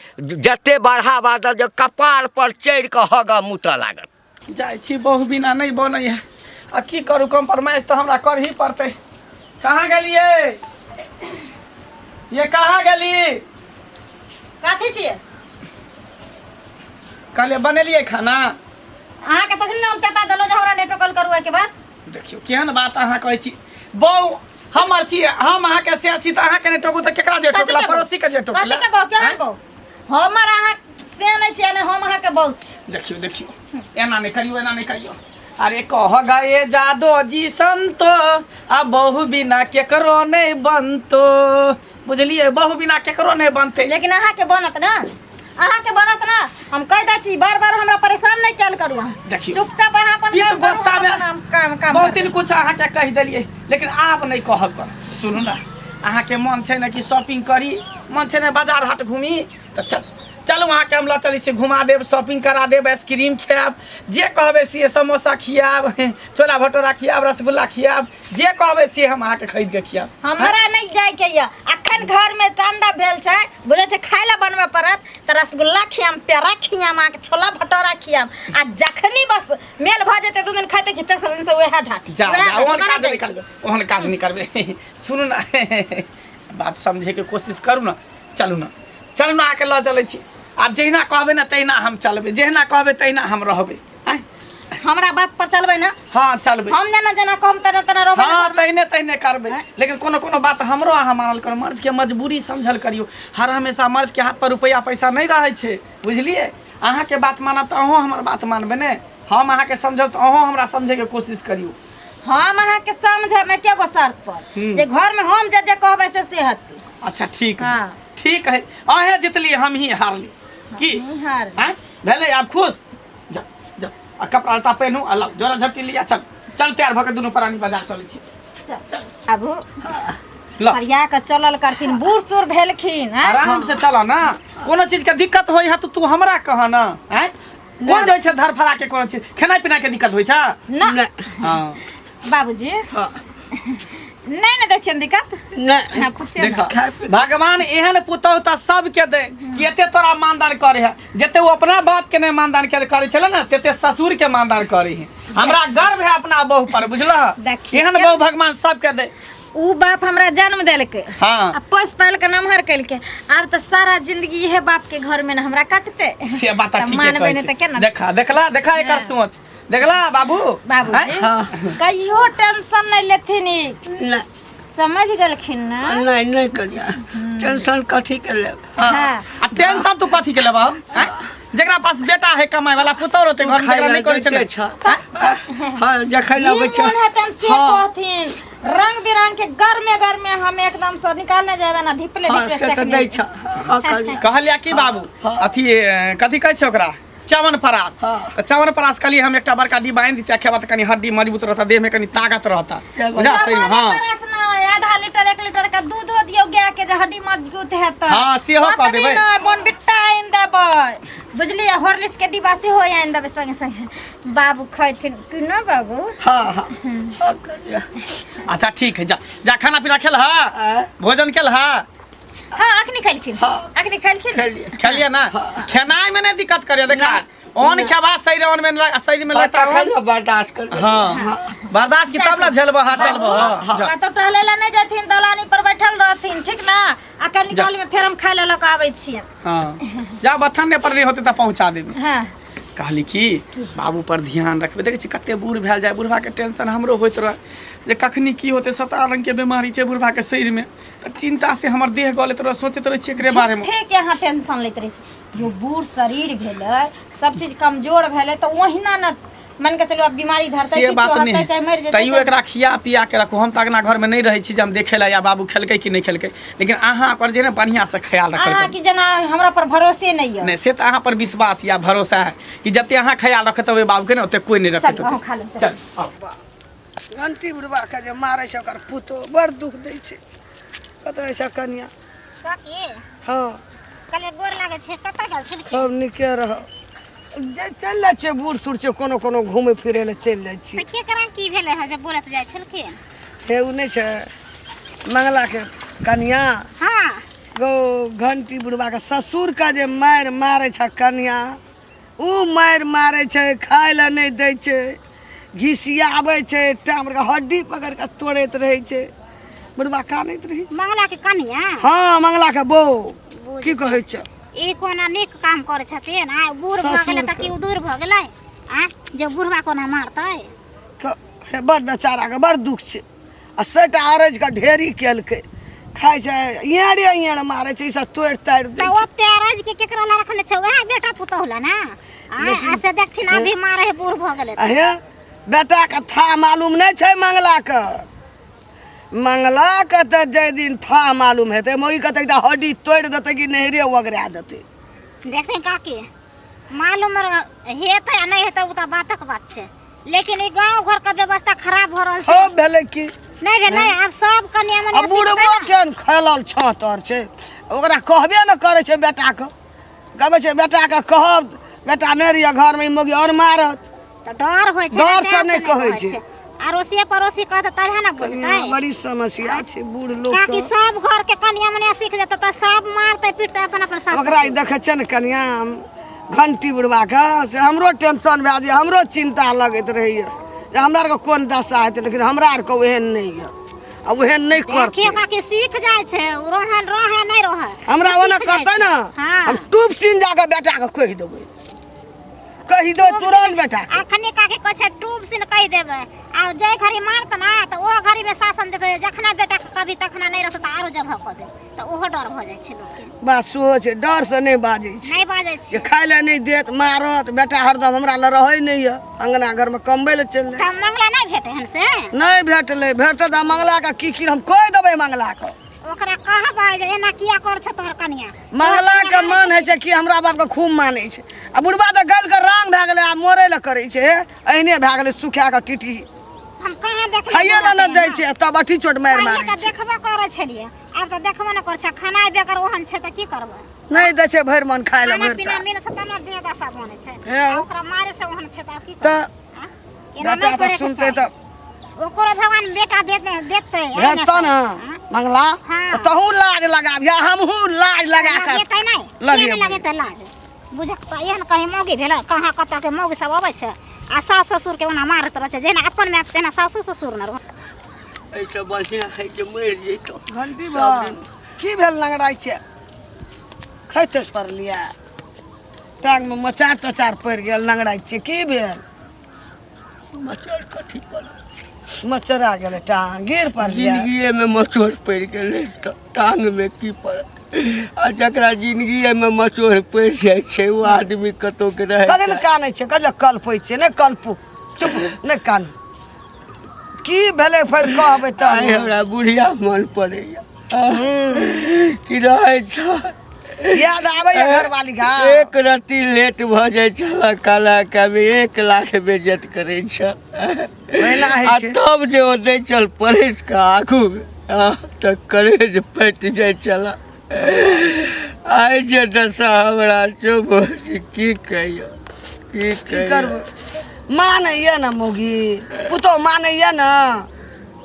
जते बढ़ावा दऽ जे कपार पर चढ़ि कऽ हगऽ मूतऽ लागत। जाइ छी, बहु बिना नहि बनैए, आ की करू, कम्प्रोमाइज तऽ हमरा करही पड़तै। कहाँ गेलियै ये, कहाँ गेली? कथी छियै? कहलियै बनेलियै खाना? अहाँके तखन नाम चता देलहुँ जे हमरा नहि टोकल करू एहिके बाद। देखियौ केहन बात अहाँ कहै छी। बहु हमर छी, हम अहाँके से छी तऽ अहाँके नहि टोकू तऽ केकरा जे कथी टोकला? के बहु? पड़ोसी के जे कथी टोकला? के बहु? केहन आँय? बहु हमर? अहाँ से नहि छियै ने, हम अहाँके बहु छी। देखियौ देखियौ, एना नहि करियौ, एना नहि करियौ। अरे कह गए जादो जी संतो, आ बहु बिना केकरो नहि बनतो, बुझलियै? बहु बिना केकरो नहि बनतै। लेकिन अहाँके बनत ने, अहाँके बनत ने। हम कहि दै छी, बार बार हमरा परेशान नहि कयल करू अहाँ। देखियौ। चुपचाप अहाँ अपन ई तऽ काम करू, गुस्सा हम में अपन काम काम बहुत करबै। दिन कुछ अहाँके कहि देलियै, लेकिन आब नहि कहब कर। सुनू ने, अहाँके मन छै ने कि शॉपिंग करी, मन छै ने बाजार हाट घूमी, तऽ चल चलू, अहाँके हम लऽ चलै छी, घुमा देब, शॉपिंग करा देब, आइसक्रीम खायब, जे कहबै से, समोसा खियाब, छोला भटोरा खियाब, रसगुल्ला खियाब, जे कहबै से हम अहाँके खरीद के खियाब। हमरा नहि जाइके यऽ अखन, घर में ठंडा भेल छै, बुझै छै, खाय लए बनबे पड़त तऽ रसगुल्ला खियाम, पेड़ा खियाम, अहाँके छोला भटोरा खियाम, आ जखनी बस मेल भऽ जेतै, 2 दिन खैतै कि तेसर दिन से वएह ढाठ जा वएह जा, ढाठ, ओहन हमरा काज नहि नहि करबै, ओहन काज नहि करबै। सुनू ने, बात समझैके कोशिश करू ने। चलू ने, चलू ने, अहाँके लऽ चलै छी। आब जहिना कहबै ने तहिना हम चलबै, जहिना कहबै तहिना हम रहबै। आँय? हमरा बात पर चलबै ने? हँ, चलबै। हम जेना जेना कहम तेना तेना रहबै ने हँ, घरमे? तहिने तहिने करबै, लेकिन कोनो कोनो बात हमरो अहाँ मानल करू। मर्दके मजबूरी समझल करियौ। हर हमेशा मर्दके हाथ पर रुपैआ पैसा नहि रहै छै, बुझलियै? अहाँके बात मानब तऽ अहूँ हमर बात मानबै ने? हम अहाँके समझब तऽ अहूँ हमरा समझैके कोशिश करियौ। हम अहाँके समझब एके गो शर्त पर, जे घर में हम जे जे कहबै से से हेतै। अच्छा ठीक है। हाँ। ठीक है, अहें जितली, हम ही हारली की? हमही हारली। आँय, भेलै आब खुश? जा जा, आ कपड़ा लत्ता पहिनू आ लाउ जोरा झपटी लिया, चल चल, तैयार भऽ के दुनू प्राणी बाजार चलै छी। चल आबू। ल। फरिया के चलल करथिन, बूढ़ सूढ़ भेलखिन, आँय? आराम से चल ना, कोनो चीज के दिक्कत होई है तो तू हमरा कह ना। आँय, कोन जाइ छै धरफड़ा के? कोनो चीज खेनाइ पिनाइ के दिक्कत होइ छै? ना। नहि। हाँ। बाबूजी। हाँ। नहीं ना दै छियनि दिक्कत? नहि। हाँ, पूछियौ ने। देखा, भगवान एहन पुतहु तऽ सबके दे कि एते तोरा मानदान करे है। जते ओ अपना बाप के नहीं मानदान करे छले ने, तेते ससुर के मानदान करे है। हमरा गर्व है अपना बहू पर, बुझलह? देखियौ। एहन बहू भगवान सबके दे। उ बाप हमरा जन्म देलकै। हाँ। आ पोस पाल के नमहर केलकै, आब तऽ सारा जिंदगी इहे बाप के घर में न हमरा कटतै। से बात तऽ ठीके मानबै कहै नहि तऽ छै। केना? देखा, देखला, देखा एकर हाँ। सोच देखला बाबू? बाबूजी। आँय? कहियो टेंशन नहीं लेथिन ई। नहि। समझ गेलखिन ना? नहि नहि करिया, टेंशन कथी के लेब? हाँ। हाँ। आ टेंशन तू कथी के लेबह? आँय? जेकरा पास बेटा है कमाए वाला, पुतोह रहते घर में, खाय जेकरा लए नहीं करै छै दैते ने। छ। हाँ, जखन अबै जे छै। मोन हेतनि से हाँ। कहथिन, रंग बिरंग के गर्मे गर्मे हम एकदम से निकालने जेबै ना, धिपले हाँ धिपले से तऽ सेकने। दै छ। हाँ करिया। कहलिया की बाबू, अथी कथी कहै छै ओकरा? च्यवनप्राश। हाँ। तऽ च्यवनप्राश कहलियै हम एकटा बड़का डिब्बा आनि दितियै, खेबा तऽ कनि हड्डी मजबूत रहता, देहमे कनि ताकत रहता, बुझा शरीरमे। हाँ आधा लीटर 1 लीटर के दूधो दियौ गाय के जे हड्डी मजबूत हेतै। हाँ, सेहो कऽ ओतबी देबै। नहि, बोनबिट्टा आनि देबै, बुझलियै? हॉर्लिक्स के डिब्बा सेहो आनि देबै संगे संगे, बाबू खैथिन कि न बाबू? हाँ हाँ हाँ कनिया। अच्छा ठीक है, जा जा, खाना पीना खेल हा? आँय? भोजन खेल हा? हाँ, अखनी खेलखिन। हाँ। अखनी खेलखिन। खेलियै। खेलिए ना? खेनाइ में नहीं दिक्कत करियो, देखा अन्न खेबा शरीर अन्न में शरीर में लगता तखन ने बर्दाश्त करबै। हाँ, बर्दाश्त की तब ना झेलबो। हाँ, चलबो। हाँ, जा। कतौ टहले ला नहीं जाथिन, दलानी पर बैठल रहथिन, ठीक ना? आ कनी जा। काल में फेर हम खाय ला लऽ कऽ आबै छियै। हाँ, जा, बथन नहीं पर नहीं होते तऽ पहुंचा देबी। हाँ। कहली कि बाबू पर ध्यान रखबै, देखै छी कते बूढ़ भेल जाय, बुढ़बाके टेंशन हमरो होइत रहै जे कखनी की होतै, सता रंगके बीमारी छै बुढ़बाके शरीरमे, तऽ चिन्ता से हमर देह गलैत रहै, सोचैत रहै छियै एकरे बारेमे। ठीक अहाँ टेंशन लैत रहै छी। जो बूढ़ शरीर भेलै, सब चीज कमजोर भेलै, तऽ ओहिना ने मान के चलू आब बीमारी धरतै, से किछु बात होतै, नहि, चाहे मरि जेतै। तैयो एकरा खिया पिया के रखू। हम तऽ अगना घरमे नहि रहै छी जे हम देखै लए या बाबू खेलकै कि नहि खेलकै, लेकिन अहाँ ओकर जे ने बढ़िआँसँ ख्याल रखल अहाँ करू। की जेना हमरा पर भरोसे नहि यऽ। नहि, से तऽ अहाँ पर विश्वास या भरोसा है कि जते अहाँ ख्याल रखत ओहि बाबूके ने ओते कोइ नहि रखत। चल, अहूँ खा लेब, चल। चल, आउ। घंटी बुढ़बाके जे मारै छै ओकर पुतोह, बड़ दुख दै छै। कतऽ छै कनिया? काकी। हँ। कहलियै गोर लागै छै, कतऽ गेल छलखिन? खूब नीके रह। जे चलि जाइ छियै, बूढ़ सूढ़ छै, कोनो कोनो घूमै फिरै लए चलि जाइ छियै। तऽ केकरा की भेलै हँ जे बोलैत जाइ छलखिन? हे, ओ नहि छै मंगलाके कनिया? हँ। गो घंटी बुढ़बाके ससुरके जे मारि मारै छै कनिया, ओ मारि मारै छै, खाय लए नहि दै छै, घिसियाबै छै, टाँग हड्डी पकड़ि कऽ तोड़ैत रहै छै, बुढ़बा कानैत रहै छै। मंगलाके कनिया? हँ, मंगलाके बहू। की कहै छै? ई कोना नीक काम करै छथिन? आ बूढ़ भऽ गेलै तऽ की ओ दूर भऽ गेलै आ जे बुढ़वा कोना मारतै? हे, बड़ बेचाराके बड़ दुख छै। आ सैटा अरजि कऽ ढेरी केलकै, खाइ छै, इएरे इएरे मारै छै, ई सब तोड़ि ताड़ि दै तऽ छै। ओते अरज के केकरा लए रखने छै? वएह बेटा पुतोहु लए ने। आ से देखथिन अभी मारै है, बूढ़ भऽ गेलै। आ हे, बेटाके था मालूम नहि छै मंगलाके। मंगलाके तऽ जाहि दिन था मालूम हेतै, मौगीके तऽ एकटा हड्डी तोड़ि देतै कि नैहरे ओगरा देतै। देखथिन काकी, मालूम हेतै आ नहि हेतै ओ तऽ बातक बात छै, लेकिन ई गांव घर के व्यवस्था खराब भऽ रहल छै। खूब भेलै की? नहि रे नहि, आब सब कनिया आ मनिया बुढ़बो सिखतै ने। केहन खेलल छत आर छै, ओकरा कहबे ने करै छै बेटाके। कहबै छै बेटाके, कहब बेटा नहि रहिए घरमे, ई मौगी आओर मारत। तऽ डर होइ छै। डर से नहि कहै छै। अड़ोसिए पड़ोसी कहतै तबे ने बुझतै। बड़ी समस्या छै बूढ़ लोक। काकी, सब घर के कनिया मनिया सीख जेतै तऽ सब मारतै पीटतै अपन अपन सासु। ओकरा ई देखै छियै ने कनिया, घंटी बुढ़बाके, से हमरो टेंशन भए जाइए, हमरो चिन्ता लगैत रहैए जे हमरा आरके कोन दशा हेतै, लेकिन हमरा आरके ओहन नहि यऽ आ ओहन नहि करतै। देखियौ काकी, सीख जाइ छै ओ, रहन रहै नहि रहै, हमरा ओना सीख जाइ करतै छै। ने, हम टूप सीन जाके बेटाके कहि देबै, कहि दो तुरंत बेटा। अखने काकी कहै छै टूब सिन कहि देबै, आ जाहि घड़ी मारत ना तऽ ओ घड़ी में शासन देतै। जखना बेटा के कभी तखना नहि रहतै तऽ आरो जगह कऽ देत, तऽ ओहो डर भऽ जाइ छै लोकके। बात सेहो छै, डर से नहि बाजै छै। नहि बाजै जे छै। खाय लए नहि देत, मारत, बेटा हरदम हमरा लए रहै नहि यऽ, अंगना घरमे कमबै लए चलि जाइ। तऽ मंगला नहि भेटै हन से? नहि भेटलै। भेटत आ मंगलाके की की हम कहि देबै मंगलाके। ओकरा कहबै जे एना किया कर छै तोहर कनिया। मंगलाके मन होइ छै कि हमरा बापके खूब मानै छै, आ बुढ़बा तऽ गलि कऽ राम भए गेलै आ मरै लए करै छै। हे, एहने भए गेलै सुखा कऽ टीटी। हम कहाँ देखलियै? खाइए लए नहि दै छै, तब अठी चोट मारि पहिले मारै तऽ छै। देखबो करै छलियै, आब तऽ देखबो नहि करै छै। खाना बेगर ओहन छै तऽ की करबै? नहि दै छै भरि मन खाय लए। खाना भरि पीना ताक। मिलै छै तब ने देह दशा बनै छै। हे। आ ओकरा मारे से ओहन छै तऽ आब की तऽ करबै? आँ? एना बेटा नहि तऽ करैके सुनतै चाही। तऽ ओकरो भगवान बेटा देतै। भेटतौ ने मंगला? हाँ। तहूँ लाज लगाबिह, हमहूँ लाज लगा कऽ लगेतै नहि? लगेबै। किया नहि लगेतै लाज? बुझक तऽ एहन कहीं मौगी भेलै? कहाँ कतऽ के मौगी सब अबै छै आ सास ससुर के ओना मारैत रहै छै, जेना अपन माय तेना सासु ससुर ने रहै। एहिसँ बढ़िआँ है जे मरि जैतहुँ। घंटी बा, की भेल लंगड़ाइ छै? खैतस पड़लियै, टांगमे मचार तचार पड़ि गेल, लंगड़ाइ छियै, की भेल? मचोड़ कथी पड़ल? मचरा गेलै टांग, गिर पड़लियै? जिन्दगिएमे मचोड़ पड़ि गेलै तऽ टांगमे की पड़त? आ जकरा जिन्दगिएमे मचोड़ पड़ि जाइ छै, ओ आदमी कतौके रहै? कथी लए कानै छै? कथी लए कलपै छै? नहि कलपू, चुप, नहि कानू। की भेलै फेर कहबै तऽ? आइ हमरा बुढ़िया मन पड़ैया कि रहै छै। याद आबैया घरवाली का एक रत्ती लेट भऽ जाइ छल खाना खायमे 1 लाख बेज्जत करै छल। ओहिना होइ आ छै। तब जे ओ दै छल परसि कऽ आगूमे, तऽ करेज फाटि जाइ छल। आइ जे दशा हमरा छौ भौजी, की कहियौ, की की कहियौ। करबै, मानैया ने मौगी पुतोह, मानैया ने?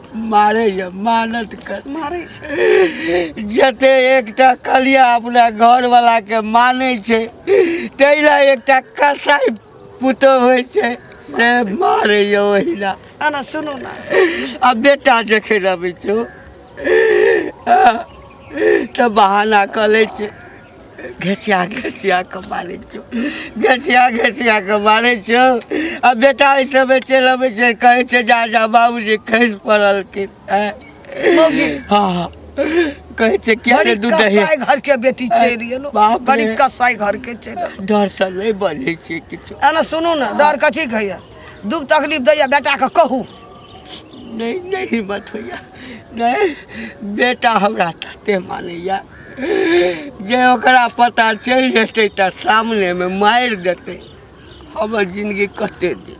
मारैया, मानत कर मारै छै। जते एकटा कलिया अपना घरवाला के मानै छै, ताहि ला एकटा कसाई पुतोह होइ छै से मारैया ओहिना। आना सुनू ने। आ बेटा जखन अबै छौ तऽ बहाना कऽ लै छै। घसिया घसिया कऽ मारै छौ, घसिया घसिया कऽ मारै छौ। आ बेटा एहि समय चलि अबै छै, कहै छै, जा जा, बाबूजी खसि पड़लखिन। आँय? हँ, कहै छै किया बड़ी ने दूध दही कसाई घर के बेटी चलि एलो। बाप रे। बड़ी कसाई घर के चलि एलो। डरसँ नहि बजै छै किछु। एना सुनू ने, डर कथी कहैया? दुख तकलीफ दैया बेटा के, कहू। नहि, नहि हिम्मत होइया, नहि। बेटा हमरा तते मानैया जे ओकरा पता चलि जेतै तऽ सामनेमे मारि देतै। हमर जिनगी कते दिन,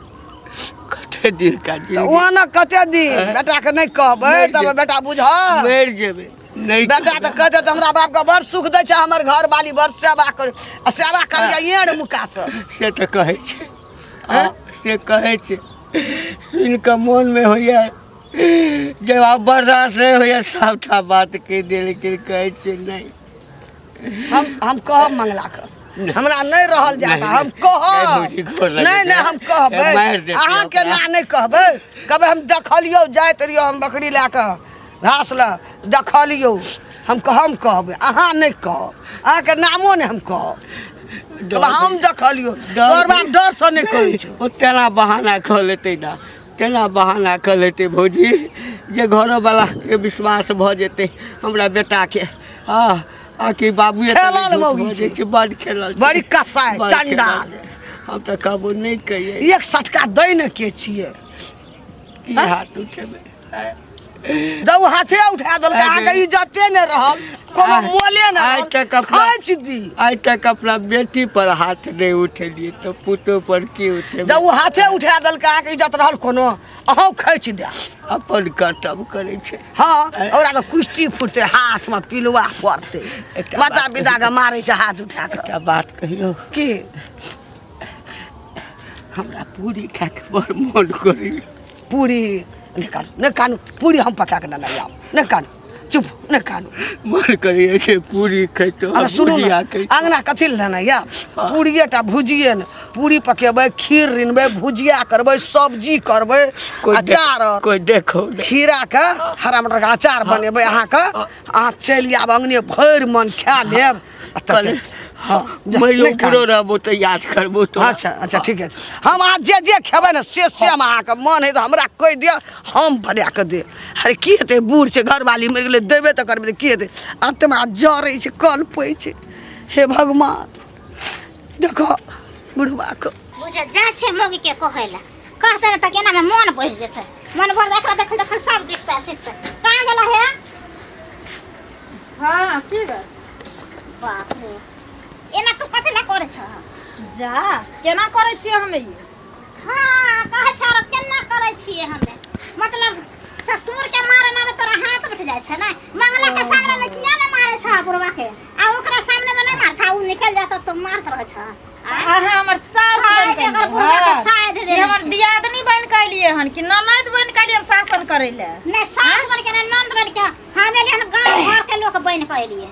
कते दिनका तऽ जिनगी? ओना कते दिन बेटा के नहि कहबै मरि तब जेबै। बेटा बुझल मरि जेबै, नहि बेटा तऽ कहते तऽ हमरा बाप के बड़ सुख दै छै, हमर घर वाली बड़ सेवा कर आ सेवा करिया एड़ मुका से। से तऽ कहै छै। हँ, से कहै छै। सुनि कऽ मोनमे होइया जे आब बर्दाश्त नहि होइया, सबटा बात कहि दे, लेकिन कहै छै नहि। हम कहब मंगला के, हमरा नहि रहल जाता। नहि, हम नहि, कहब। भौजी, गोर लगै नहि, नहि, छै। हम कहबै। मारि देतै अहाँके ओकरा। ना नहि कहबै, कहबै हम देखलियौ, जाइत रहियौ हम बकरी लए कऽ घास लए, देखलियौ। हम कहबै, अहाँ नहि कहब। अहाँके नामो नहि हम कहब। कहबै हम देखलियौ। तोहर बाप डरसँ नहि कहै छौ। ओ तेना बहाना कऽ लेतै ने, तेना बहाना कऽ लेतै भौजी, जे घरोवलाके विश्वास भऽ जेतै हमरा बेटाके। हँ, आ कि बाबुए तऽ खेलल झूठ मौगी भऽ जाइ छै। छै, बड खेलल छै। बड़ी कसाइ, बड चंडाल। खेलल छै। हम तऽ कहबो नहि कहियै। एक सटका दै ने के छियै? की हाथ उठेबै? आँय? जब हाथे उठा देलकै, अहाँके इज्जते नहि रहल, कोनो मोले नहि आइ रहल। तक अपना खींच दी। आइ तक अपना बेटी पर हाथ नहि उठेलियै तऽ पुतोह पर की उठेबै? जब ओ हाथे उठा देलकै, अहाँके इज्जत रहल कोनो? अहूँ खींच दे। अपन कर्तव्य करै छै। हँ, ओकरा तऽ कुश्ती फुटतै, हाथमे पिलुआ पड़तै। एकटा माता बात पिता के मारै छै हाथ उठा कऽ। एकटा बात कहियौ? की? हमरा पूरी खायके बड़ मोन करैया। पूरी? नहि कानू, नहि कानू। पूरी हम पका कऽ नेने आयब। नहि कानू, चुप, नहि कानू। मन करैया जे पूरी खैतो। अरे सुनू ने। भुजिया खैतो। अङ्गना कथी लए लेने आयब? पूरिये टा भुजिए ने। पूरी पकेबै, खीर रिनबै, भुजिया करबै, सब्जी करबै। कोइ अचार आर। कोइ देखो नहि। खीराके, हरा मटरके अचार बनेबै अहाँके। अहाँ चलि आयब अङ्गने, भरि मन खा लेब आ तब हँ, जा, मरियो नहि कानू। बुढ़ो रहबो तऽ याद करबो तो। अच्छा अच्छा, ठीक अछि। हम अहाँ जे जे खेबै ने से से हम अहाँके मन हइ तऽ हमरा कहि दिअ, हम बना कऽ देब। अरे की हेतै, बूढ़ छै, घरवाली मरि गेलै, देबे तऽ करबै तऽ की हेतै? आत्मा जरै छै, कलपै छै। हे भगवान, देखो बुढ़बाके। बुझ जा छै मौगी के कहै लए, कहते ने तऽ केना में मन बहि जेतै, मन भर एकरा देखल देखल सब देखते सिखते। कहाँ गेला हे? हाँ, की बात? बाप रे, एना तू कथी लए करै छह? जा, केना करै छियै हमे ई? हाँ, कहै छै आरो केना करै छियै हमे। मतलब ससुर के मारे ना तोरा हाथ उठ जाइ छै ने? मंगला के सामने में किया ने मारे छ बुढ़वा के, आ ओकरा सामने में नहीं मार छ, उ निकल जाता तो मारत रह छ। अहाँ हमर सास हाँ, बनि कऽ एकर एलियै बुढ़वा के हन। साइड देने कि हमर छै। दियादनी बनि कऽ एलियै हन कि ननैद बनि कऽ एलियै शासन करै लए? नहीं, सास बन के नहीं, नंद बन के हम एलियै हन, गाँव घर के लोग बन के एलियै।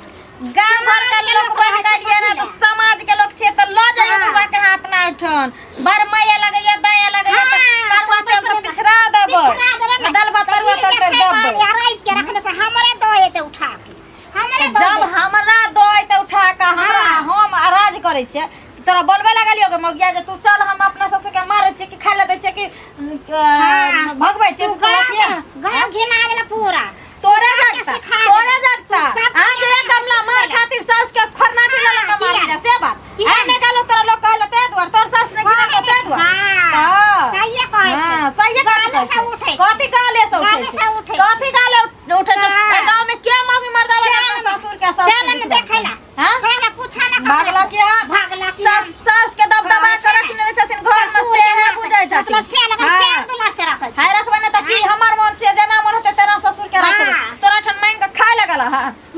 गाँव घर के लोग बनि कऽ एलियै ने तऽ समाज के लोग छियै तऽ लऽ जाइए बुढ़वा के अहाँ अपना ओहिठाम। बड़ माया लगैया, दया लगैया तऽ हाँ, करुआ तेल से पिछड़ा देबै। पिछड़ा देबै ने। दालि भात तरुआ तऽ ई तरकारी जे छै देबै। बाल अराइज के रखने से हमरे दऽ एतै उठा के, हमरे दऽ जब देतै। हमरा दऽ तऽ उठा कऽ हमरा। हाँ। हम अराज करै छियै तोरा बोलबे लगलियो गे मौगिया जे तू चल, हम अपना ससुर के मारै छियै कि खाय लए दै छियै कि हाँ। भगबै छियै तू से तोरा किया? गाँव घिना देला पूरा। तोरे सबके जगता सिखा तोरे देला। जगता तू सबके अहाँ के एक गमला मार खातिर सास के खरनाटी लऽ लऽ के हाँ, मारी किया? से बात किया? आइ नहि गेलो तोरा लोग कहले ते दुआर तोर सास नहि गिरल ते दुआर। हाँ, हाँ। सहिए कहै छै। हाँ, सहिए कथी गाले कहै से छै? उठै छै। कथी गाले से उठै गाले छै? से उठै छै। कथी गाले उठै छै? हाँ। एहि गाँव में के मौगी मर्दावा चल अपना ने, ससुर के सास चल ने देखै ला। हाँ? खाना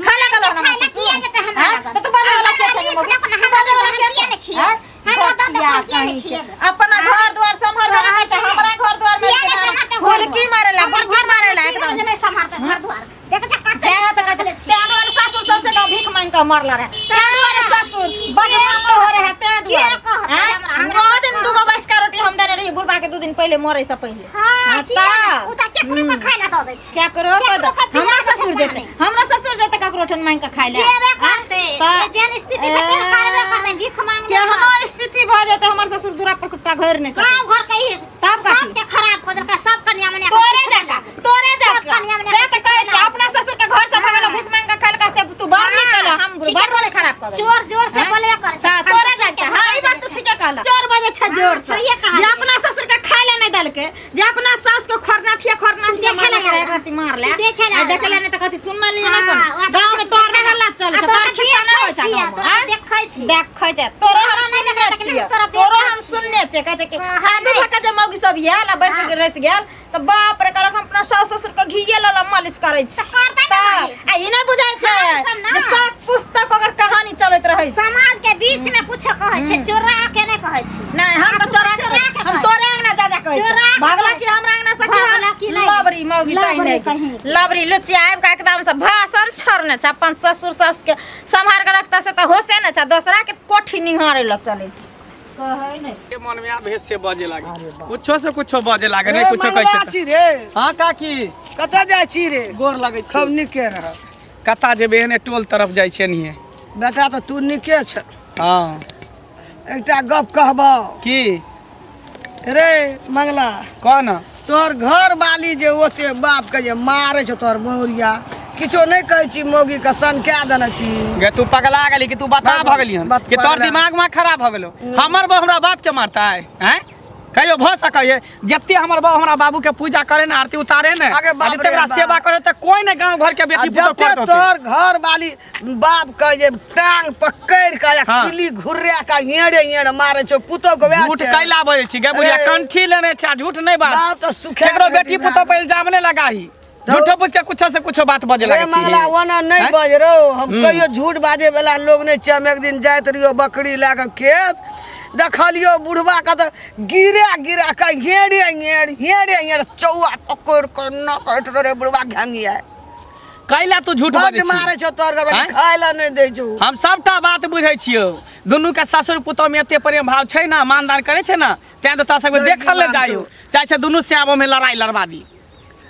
खाय ला गेलो खाय ला किया जेतै हमरा हाँ? लगन? तऽ तू बाजै वाला के छै हमरा मौगी? नीक तू लगन, बाजै वाला हमरा के किया छै? नहि खिएबै? हाँ? हमरा दऽ दे, बचिया हम किया नहि कहीं के। खिएबै? अपना घर द्वार सम्हारबे नहि छै हमरा घर द्वार में किया नहि सम्हारतै घर हुलकी द्वार? मारेला हमर बुड़की घर मारेला की एकदम रोज नहि सम्हारतै घर द्वार। देख जा कते सएह तऽ कहै छै। तें दुआरे सासुर सबसे गाँव भीख मांगि कऽ मरल रहे तें दुआरे सासुर बदनाम हो रहे तें दुआरे के कहतै आँय? हमरा? हमरा नौ दिन दूगो बैसका रोटी हम देने रहियै बुढ़बा के 2 दिन पहिले मरे से पहिले हाँ, हाँ, किया तऽ। नहि? उ तऽ केकरो के खाय ला दऽ दै छै। क्या करो केकरो के हमरा बिना ससुर के जेतै हमरा ससुर जेतै ककरो ठन मांगि कऽ खाय ले जेबे आँय? करतै। तऽ- जेहन स्थिति छै तेहन करबे करतै, भीख मांगबे केहनो करतै। स्थिति भऽ जेतै हमर ससुर दूरा पर से टघरि नहि सकै गाँव घर के ई तब कथी? सबके खराब कऽ देलकै, सब कनिया मनिया के तोरे जाका तोरे सब जाका कनिया मनिया से तऽ कहै छै अपना ससुर के घर से भगलो भीख मांगि कऽ खेलका से तू बड़ नीक कहलो हम ठीके बड़ बोलै खराब कऽ देलौ। चोर जोर से हैं? बोलबे करै छै। तऽ तोरे जाके हां ई बात तू ठीके कहला चोर बजै छै जोर से सहिए कहलियै। जे अपना ससुर के खाय ले नहि देलकै जे अपना सास के खरनाठिया खरनाठिया देखे मारलकै ला एक राति मार ले देखे ला आ देखे ले नहि तऽ कथी सुनने लिए नहि हाँ, कोनो ओकरा गाँव में तोहर नहि हल्ला चलै आ छै तोरा तोहर खिस्सा नहि होइ छै देखै गाँव में छियै, तोरा आँय? देखै छियै। देखै छै तोरो हम हमरा नहि सुनने देखै छियै तोरा देखै तोरो हम छियै। सुनने छियै कहै छै कि हाँ, हाँ, आदू भका जे मौगी सब आयल आ बैस के रसि गेल तऽ बाप रे कहलक हम अपना सास ससुर के घीये लऽ लऽ मालिश करै छी करतै ने तऽ मालिश। आ ई नहि बुझाइ छै हम सब ना। जे सब पुस्तक ओकर कहानी चलैत रहै छै समाज के बीच में कुछो कहै छै चोरा के नहि कहै छै नहीं हम तऽ चोरा के चोरा के हम कहै तोरे अंगना जा जा कहै चोरा छै के भागला कहै कि हमरा अंगना से कि भागला कि नहि? लबरी मौगी तै लबरी नहि कहीं। लबरी लुचिया आबि कऽ एकदम से भाषण छोड़ने छै अपन ससुर सास के सम्हार के रखता से तऽ होशे नहि छै दोसरा के कोठी निहारे लऽ चलै छै कहै नहि के मन में आबे से बजे लागे कुछो से कुछो बजे लागे नहीं कुछो कहै छै छी रे हां काकी कतऽ जाइ छी रे गोर लगै खूब छी नीके रह कता जेबे एहने टोल तरफ जाइ छियै निहे बेटा तऽ तू नीके छ हां एकटा गप कहबौ की रे मंगला कह न तोहर घर वाली जे ओते बाप के जे मारे छौ तोहर बहुरिया किछो नहि कहै छी मौगी के सनका देने छी गे तू पगला गेली कि तू बता बात- भऽ गेली हन बात कि तोहर पगला। दिमाग में खराब भऽ गेलो हमर बहू हमरा बाप के मारता है हैं कहियो भऽ सकै है जते हमर बहू हमरा बाबू के पूजा करे ने आरती उतारे ने अगे बाप आ जते रे ओकरा बाप। सेवा करे त कोई ने गांव घर के आ बेटी पुतोह जते करत होते तोहर घर वाली बाप के जे टांग पकड़ के या हाँ। किली घुर्रा के हेड़े हेड़े मारे छौ पुतोह के वएह झूठ छै। कैला बजै छी गे बुढ़िया अरे। कंठी लेने छै आ झूठ नहीं बाज बाप तऽ सुखे केकरो बेटी पुतोह पर इल्जाम नहीं लगाही झूठो पूछ के कुछो से कुछो बात बजे रे लागे छी मंगला ओना नहीं हैं? बज रहो हम कहियो झूठ बाजे वाला लोग नहीं छियै हम एक दिन जाइत रहियो बकरी लए कऽ खेत देखलियो बुढ़वा के तऽ गिरा गिरा के हेड़े हेड़ हेड़े हेड़ चौआ पकड़ के नकट रे बुढ़वा घंगिया कैला तू झूठ बड्ड बजै छी मारै छौ तोहर घर आँय? खाय लए नहि दै छौ हम सबटा बात बुझै छियौ दुनू के ससुर पुतोह में एते प्रेम भाव छै ना मानदान करै छै ना तें तो तोरा सबके नहि देखल ले मानतौ। जाइयो चाहे छै दुनू श्यामो में लड़ाई लड़वा दी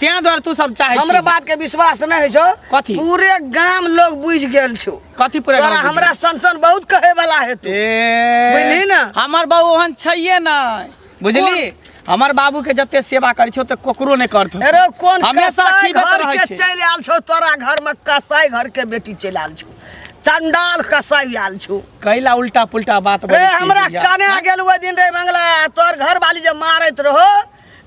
तें दुआरे तू सब चाहे हमरो बात के विश्वास नहि होइ छौ कथी? पूरे गाम लोग बुझि गेल छौ कथी पूरे तोरा गाँव बुझि हमरा सन सन बहुत कहे वाला हेतौ ए बुझली ने? हमर बाबू ओहन छैये नहि बुझली हमर बाबू के जते सेवा करै छौ तऽ ककरो नहि करतौ अरे कोन हमेशा कसाई खीबैत घर रहै के छै चलि आयल छौ तोरा घर में कसाई घर के बेटी चलि आयल छौ चंडाल कसाई आयल छौ कैला उल्टा पुल्टा बात रे बजै छी हमरा बुढ़िया। कने गेल ओहि दिन रे मंगला तोहर घर वाली जे मारैत रहो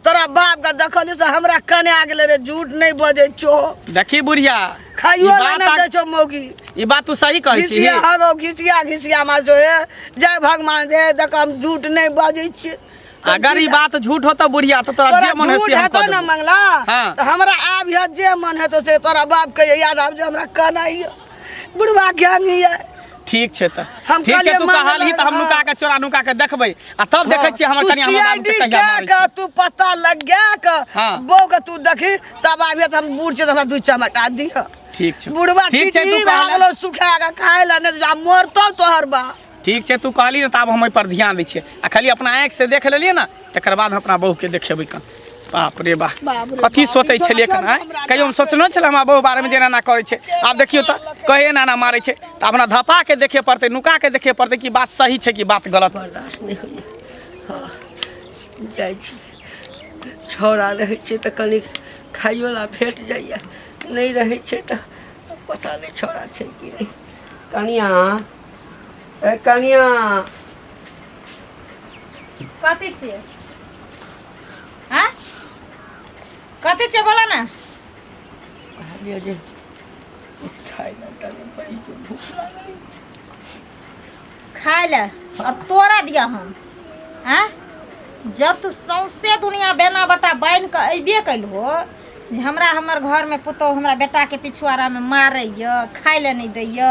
तोरा बाप के देखलियो से हमरा कने आ गेलै रे झूठ नहीं बजै छौ देखी बुढ़िया खाइयो ई ला बात नहीं आ- दै छौ मौगी ई बात तू सही कहै छी घिसिया हगो घिसिया घिसिया मार छौ हे जय भगवान रे देख हम झूठ नहीं बजै छियै अगर ई बात झूठ होतो बुढ़िया तो तोरा तोरा जे मन है झूठ से हम हेतौ कऽ ने देबो मंगला हाँ। तऽ हमरा आब यऽ जे मन हेतौ से तोरा बाप के याद आब जे हमरा कहना यऽ बुढ़वा ज्ञान यऽ ठीक छै तऽ हम ठीक छै कहलियै तू मांगल कहलही तऽ हम हाँ। नुका के चोरा नुका के देखबै आ तब देखै छियै हमर तू कनिया हमर बाबू के CID कहिया मारै के छै तू पता लगा के हाँ। बहू के तू देखी तब आबिये तऽ हम बूढ़ छियै तऽ हमरा दू चमचा दिह ठीक छै बुढ़वा ठीक छै तू टिटही भए कहले गेलौ सुखा के खाय लए नहि तऽ मरतौ तोहर बा ठीक छै तू कहली ने तऽ आब हम एहिपर ध्यान दै छियै आ खाली अपना आँखिसँ देख लेलियै ने तकर बाद हम अपना बहूके देखेबै कन बाप रे बा बाप रे कथी बाप, सोचै ई छोड़ा छलियै कन छोड़ा आँय हमरा कहियो हम सोचने छलै हमरा बहू बारेमे जे एना एना करै छै आब देखियौ तऽ कहे एना एना मारै छै तऽ अपना धपा के देखे पड़तै नुका के देखे पड़तै कि बात सही छै कि बात गलत बर्दाश्त नहि होइए हँ जाइ छी छौड़ा रहै छै तऽ कनि खाइयो ला भेट जाइए नहि रहै छै तऽ पता नहि छौड़ा छै कि नहि कनिया ए कनिया कथी छियै हाँ कथी छियै बोलो ने कहलियै जे किछु खाइ लए तनि बड़ी जोर भूख लागल अछि। खाय ले और तोरा दिया हम आँ जब तू सौंसे दुनिया बेना बटा बान्हि कऽ अयबे कयलहो जे हमरा हमर घरमे पुतोहु हमरा बेटाके पिछुआरामे मारैए, खाइ लए नहि दैए,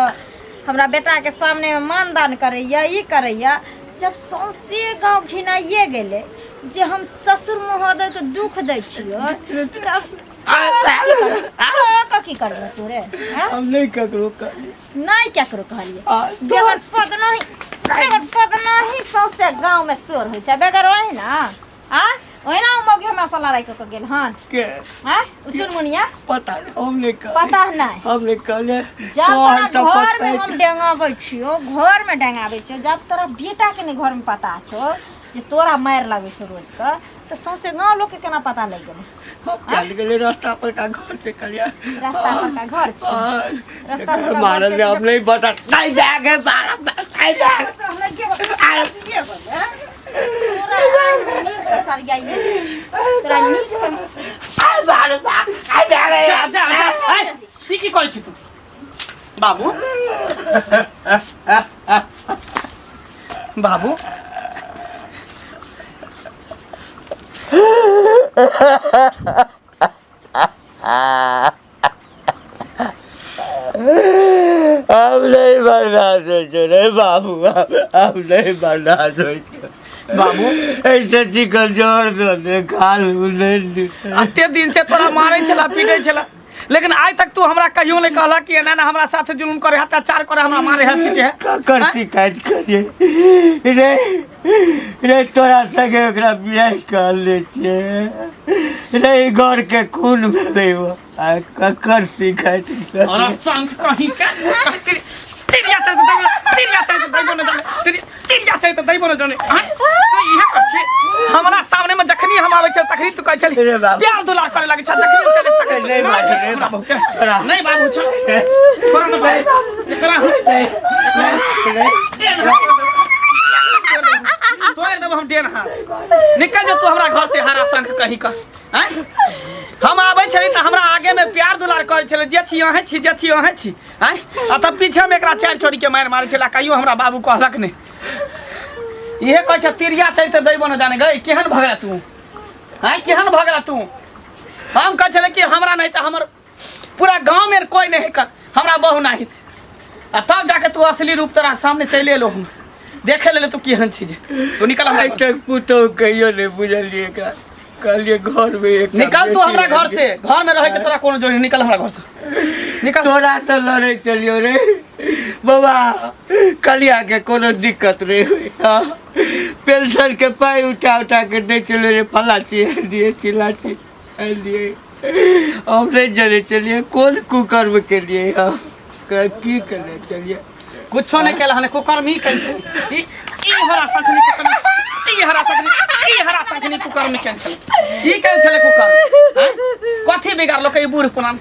हमरा बेटाके सामनेमे मानदान करैए, ई करैए। जब सौंसे गाँव घिनाइए गेलै जे हम ससुर महोदयके दुख दै छियै, तब तोरा की करबै तोरे? आँय? हम नहि ककरो कहलियै। नहि केकरो कहलियै। आ, बेगर पद नहीं, बेगर पद नहीं सौंसे गाँव में शोर होइ छै। बेगर ओहि ना आ ओहिना ओ मौगी हमरा से लड़ाइ कऽ के गेल हन। के? आ उ चुनमुनिया। पता नहीं, हम नहीं कहलियै। पता नहीं। हम नहीं कहलियै। जब तोहर तोरा शपथ घर में पैघ। हम डेंगाबै छियो, घर में डेंगाबै छियो, जब तोरा बेटा के नहीं घर में पता छौ जे तोरा मारि लगै छौ रोज के, तऽ सौंसे गाँव लोग के केना पता लागि गेलै? हम चल गेलै रास्ता पर का घर से कलिया। रास्ता पर का घर छै? रास्ता पर का घर मारल छै। ने हम नहीं बता नहीं बैग है बारह नहीं बैग। तोरा नीकसँ सरियाइए, तोरा नीकसँ। बारह नहीं बैग है। जा जा जा, ए, ई की करै छी तू बाबू? बाबू, हम नहीं बर्दाश्त होइ छै रे बाबू, हम नहीं बर्दाश्त होइ छै। बाबू, ऐसे चिकन जोर दो दे खाल नहीं। एते दिन से तोरा मारै छला, पीटै छला, लेकिन आइ तक तू हमरा कहियो नहीं कहला कि एना एना हमरा साथे जुलुम करे है, अत्याचार करे, हमरा मारे है, पीटे है। ककर शिकायत करिए रे? रे तोरा संगे ओकरा बियाह कर ले छियै रे, ई घर के खून भेलै ओ, आ ककर शिकायत करिए? और संग कहीं के तेरी तिरिया चल तो दैबो, तिरिया चल तो दैबो न जाने, तेरी तिरिया चल तो दैबो न जाने। आँय? तो इहे कर छी हमरा सामने में जखनी हम आबै छै तखनी तू कहै छली रे बाबू। प्यार दुलार करे लागै छै, जखनी हम चले तखनी तू नहीं मारै बाबू, छै रे हमरा बहू के। तोरा। नहीं बाबू, छोड़ छोड़ न बाबू, एकरा हम तोड़ देबो हम डेन हाथ। निकल जो तू हमरा घर से, हरा शंख कहीं का। आँय? हम आबै छली तऽ हमरा आगे में प्यार दुलार करै छलै, जे छी अहें छी, जे छी अहें छी। आँय? आ तब पीछे में एकरा चारि छोड़ी के मारि मारै छलै, कहियो हमरा बाबू कहलक नहि। इहे कहै छै तिरिया चढ़ि तऽ दैबो न जाने गई। केहन भऽ गेला तू? आँय, केहन भऽ गेला तू? हम कहै छलै कि हमरा नहि तऽ हमर पूरा गाँव में कोई नहीं कर हमरा बहू नहीं, आ तब जाके तू असली रूप तोरा सामने चलि एलो, हम देखे लेले तू केहन छी जे तू निकल हमरा आइ घर से। तक पुतोहु कहियो नहि बुझलियै एकरा, कहलियै घर में एकटा निकल तू बेटी हमरा घर रहि से, घर में रहे के तोरा कोनो जरूरी नहीं, निकल हमरा घर से, निकल। तोरा से लड़े चलियो रे बबा, कलिया के कोनो दिक्कत नहीं हुई। हाँ, पेंशन के पाई उठा उठा के दै चलो रे, फला चीज दिए, चिल्ला चीज दिए, हम नहीं जने चलिए कौन कुकर्म के लिए। हाँ, की करने चलिए? कुछो नहीं केला हने, कुकर्म ही कैल छै। ई ई हरा संखनी कुकर्म, ई हरा संखनी, ई हरा संखनी कुकर्म केन छले, ई केन छले कुकर्म? हैं? कथी बिगाड़लो के ई बूढ़ पुरान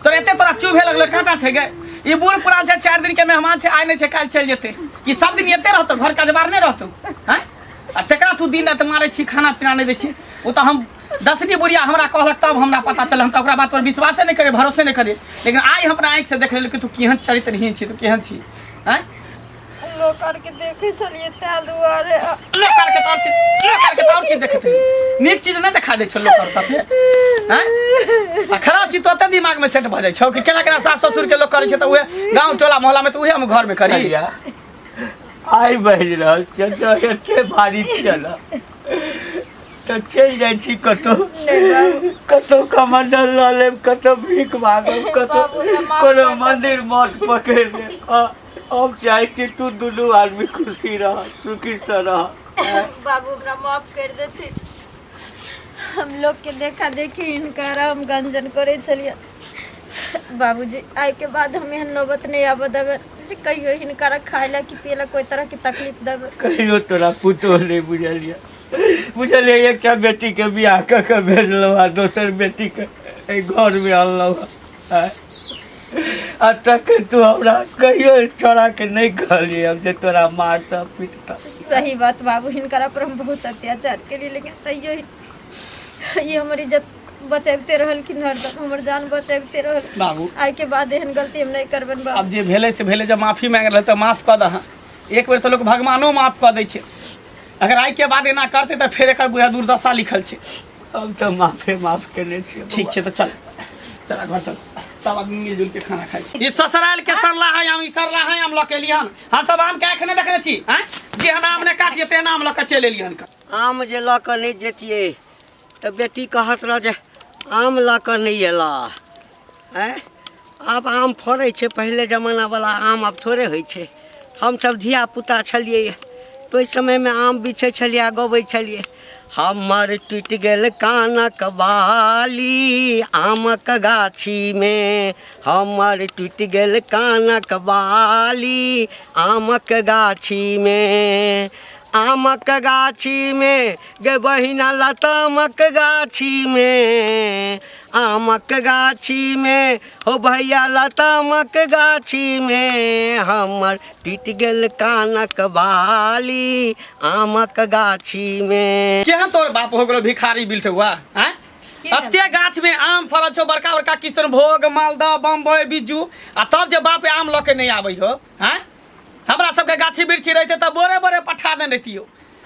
तोरा एते तोरा चुभे लगलो? कांटा छै गे? ई बूढ़ पुरान छै, 4 दिन के मेहमान छै, आइ नहि छै काल्हि चलि जेतै। कि सब दिन एते रहतौ, घर काजबार नहि रहतौ? हैं? आ तेकरा तू दिन राति मारै छी, खाना पीना नहि दै छी। ओ तऽ हम दसनी बुढ़िया हमरा कहलक तब हमरा पता चलल, हम तऽ ओकरा बात पर विश्वासे नहि करियै, भरोसे नहि करियै, लेकिन आइ हम अपना आँखिसँ देख लेलियै कि तू केहन चरित्रहीन छी, तू केहन छी। आँय? लोक आरके देखै छलियै ताहि दुआरे। लोक आरके तऽ आओर चीज, लोक आरके तऽ आओर चीज देखैत रही, नीक चीज नहि देखा दै छौ लोक आर सबके? आँय? आ खराब चीज तऽ ओते दिमागमे सेट भऽ जाइ छौ कि केना केना सास ससुरके लोक करै छै तऽ उएह गाँव टोला मोहल्लामे तऽ उएह हम घरमे करी। कलिया, आइ बहि रहल छै तऽ एते भारी छियै ने तऽ चलि जाइ छी कतहु, कतहु कमंडल लऽ लेब, कतहु भीख मांगब, कतहु कोनो मंदिर मठ पकड़ि लेब। हँ, हम चाहै छी तू दुनू आदमी खुशी रह, सुखीसँ रह। बाबू, हमरा माफ कर देथिन। हम लोग के देखा देखी हिनकर हम गंजन करै छलियै। बाबूजी, आइ के बाद हम एहन नौबत नहीं आबऽ देबै जे कहियो हिनकर खाय ला कि पिए ला कोई तरह के तकलीफ देबै। कहियो तोरा पुतोह नहि बुझलियै, बुझलियै? एकटा बेटीके बियाह कऽ कऽ भेजलहुँ आ दोसर बेटीके एहि घरमे अनलहुँ हँ। आ तखन तू हमरा कहियो छोड़ाके नहि कहलियै हम जे तोरा मारतह पीटतह। सही बात बाबू, हिनकरा पर हम बहुत अत्याचार केलियै, लेकिन तैयो ई हमर इज्जत बचैबते रहलखिन, हरदम हमर जान बचैबते रहलखिन। बाबू, आइ के बाद एहन गलती हम नहीं करबनि बाबू। आब जे भेलै से भेलै, जब माफी मांगि रहल तऽ माफ कऽ दह। एक बेर तऽ लोक भगवानो माफ कऽ दै छै। अगर आइ के बाद एना करतै तऽ फेर एकर बुझा दुर्दशा लिखल छै। हम तऽ माफे माफ केने छियै। ठीक छै, तऽ चल। चला घर चल, सब आदमी मिलजुल के खाना खाइ छी। ई ससुराल के सरला है आम, ई सरला है आम लऽ के एलिहन। हम सब आम के एखने देखने छी आँय, जेहन आम ने काटिए तेहन आम लऽ के चलि एलिहन। आम जे लऽ कऽ नहि जैतियै तऽ बेटी कहत रह जे आम लऽ कऽ नहि अयला। आँय, आब आम फड़ै छै, पहिले जमानावला आम आब थोड़े होइ छै। हमसभ धियापुता छलियै तऽ ओहि समयमे आम बिछै छलियै आ गबै छलियै, हमर टूटि गेल कानक बाली आमक गाछीमे, हमर टूटि गेल कानक बाली आमक गाछीमे, आमक गाछीमे गे बहिना लतामक गाछीमे, आमक गाछीमे हो भैया लतामक गाछीमे, हमर टूटि गेल कानक बाली आमक गाछीमे। केहन तोर बाप हो गेलो भिखारी बिलठुआ आँय, एते गाछ में आम फड़ल छौ बड़का बड़का, किशनभोग, मालदह, बम्बई, बिज्जू, आ तब जे बाप आम लऽ के नहि आबै हो आँय। हमरा सबके गाछी बिरछी रहिते तऽ बोरे बोरे पठा देने रहितियौ।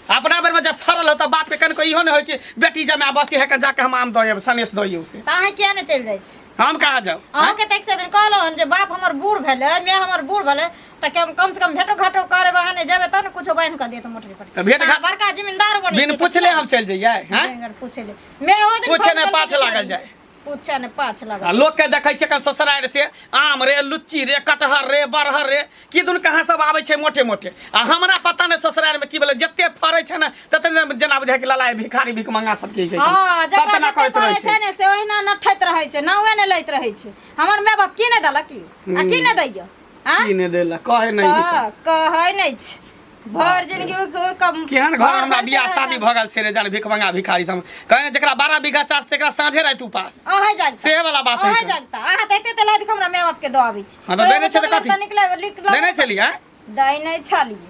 अपना बेर में जब फड़ल हो तऽ बाप के कनिको इहो नहि होइ कि बेटी जमा बसी है के जाके हम आम दऽ आयब, सनेस दऽ अइयौ से। तऽ अहाँ किया नहि चलि जाइ छी? हम कहाँ जाउ? अहाँके तऽ एक सए दिन कहलहुँ हन जे बाप हमर बूढ़ भेलै, माय हमर बूढ़ भेलै, तऽ कम से कम भेटो घाटो करे बहाने जेबै तब ने कुछो बान्हि कऽ देत मोटरी पर। तऽ भेंट अहाँ घाट बड़का जिम्मेदार बनै बिन छी तऽ पुछले किया हम चलि जइयै? हैं? बगैर पुछले। माय ओ दिन पूछे फोन नहि केलकै पाछ जे लागल जाय। पूछे नहि पाछ लागल। आ लोक के देखै छियै कन ससुरारि से आम रे, लुच्ची रे, कटहर रे, बरहर रे, की दुन कहाँ सब आबै छै मोटे मोटे, आ हमरा पता नहि ससुरारि में की भेलै, जते फड़ै छै ने तते ने जेना बुझाइ कि ललाइ भिखारी भिखमंगा सब के हँ, सब जकरा तेना जते करैत रहै पड़ै छै। छै ने से ओहिना नठैत रहै छै, नावे नहि लैत रहै छै। हमर माय बाप की नहि देलक की आ की नहि दैया? आँय? की नहि देलक कहै नहि तऽ कहै नहि छै भरि जिंदगी ओहि कम केहन घर घर हमरा भरि बियाह रहै शादी छै। भऽ गेल से रे जान भिखमंगा भिखारी सब कहे ने जकरा 12 बीघा चास तकरा साँझे राति उपास। अहें जागता। सेहे वाला बात है अहें के। जागता। अहाँ तऽ एते तऽ लादि कऽ हमरा माय बाप के दऽ आबै छी। हाँ, तऽ दै नहि छै तऽ कथी? निकले निकले दै नहि छलियै, आँय? दै नहि छलियै।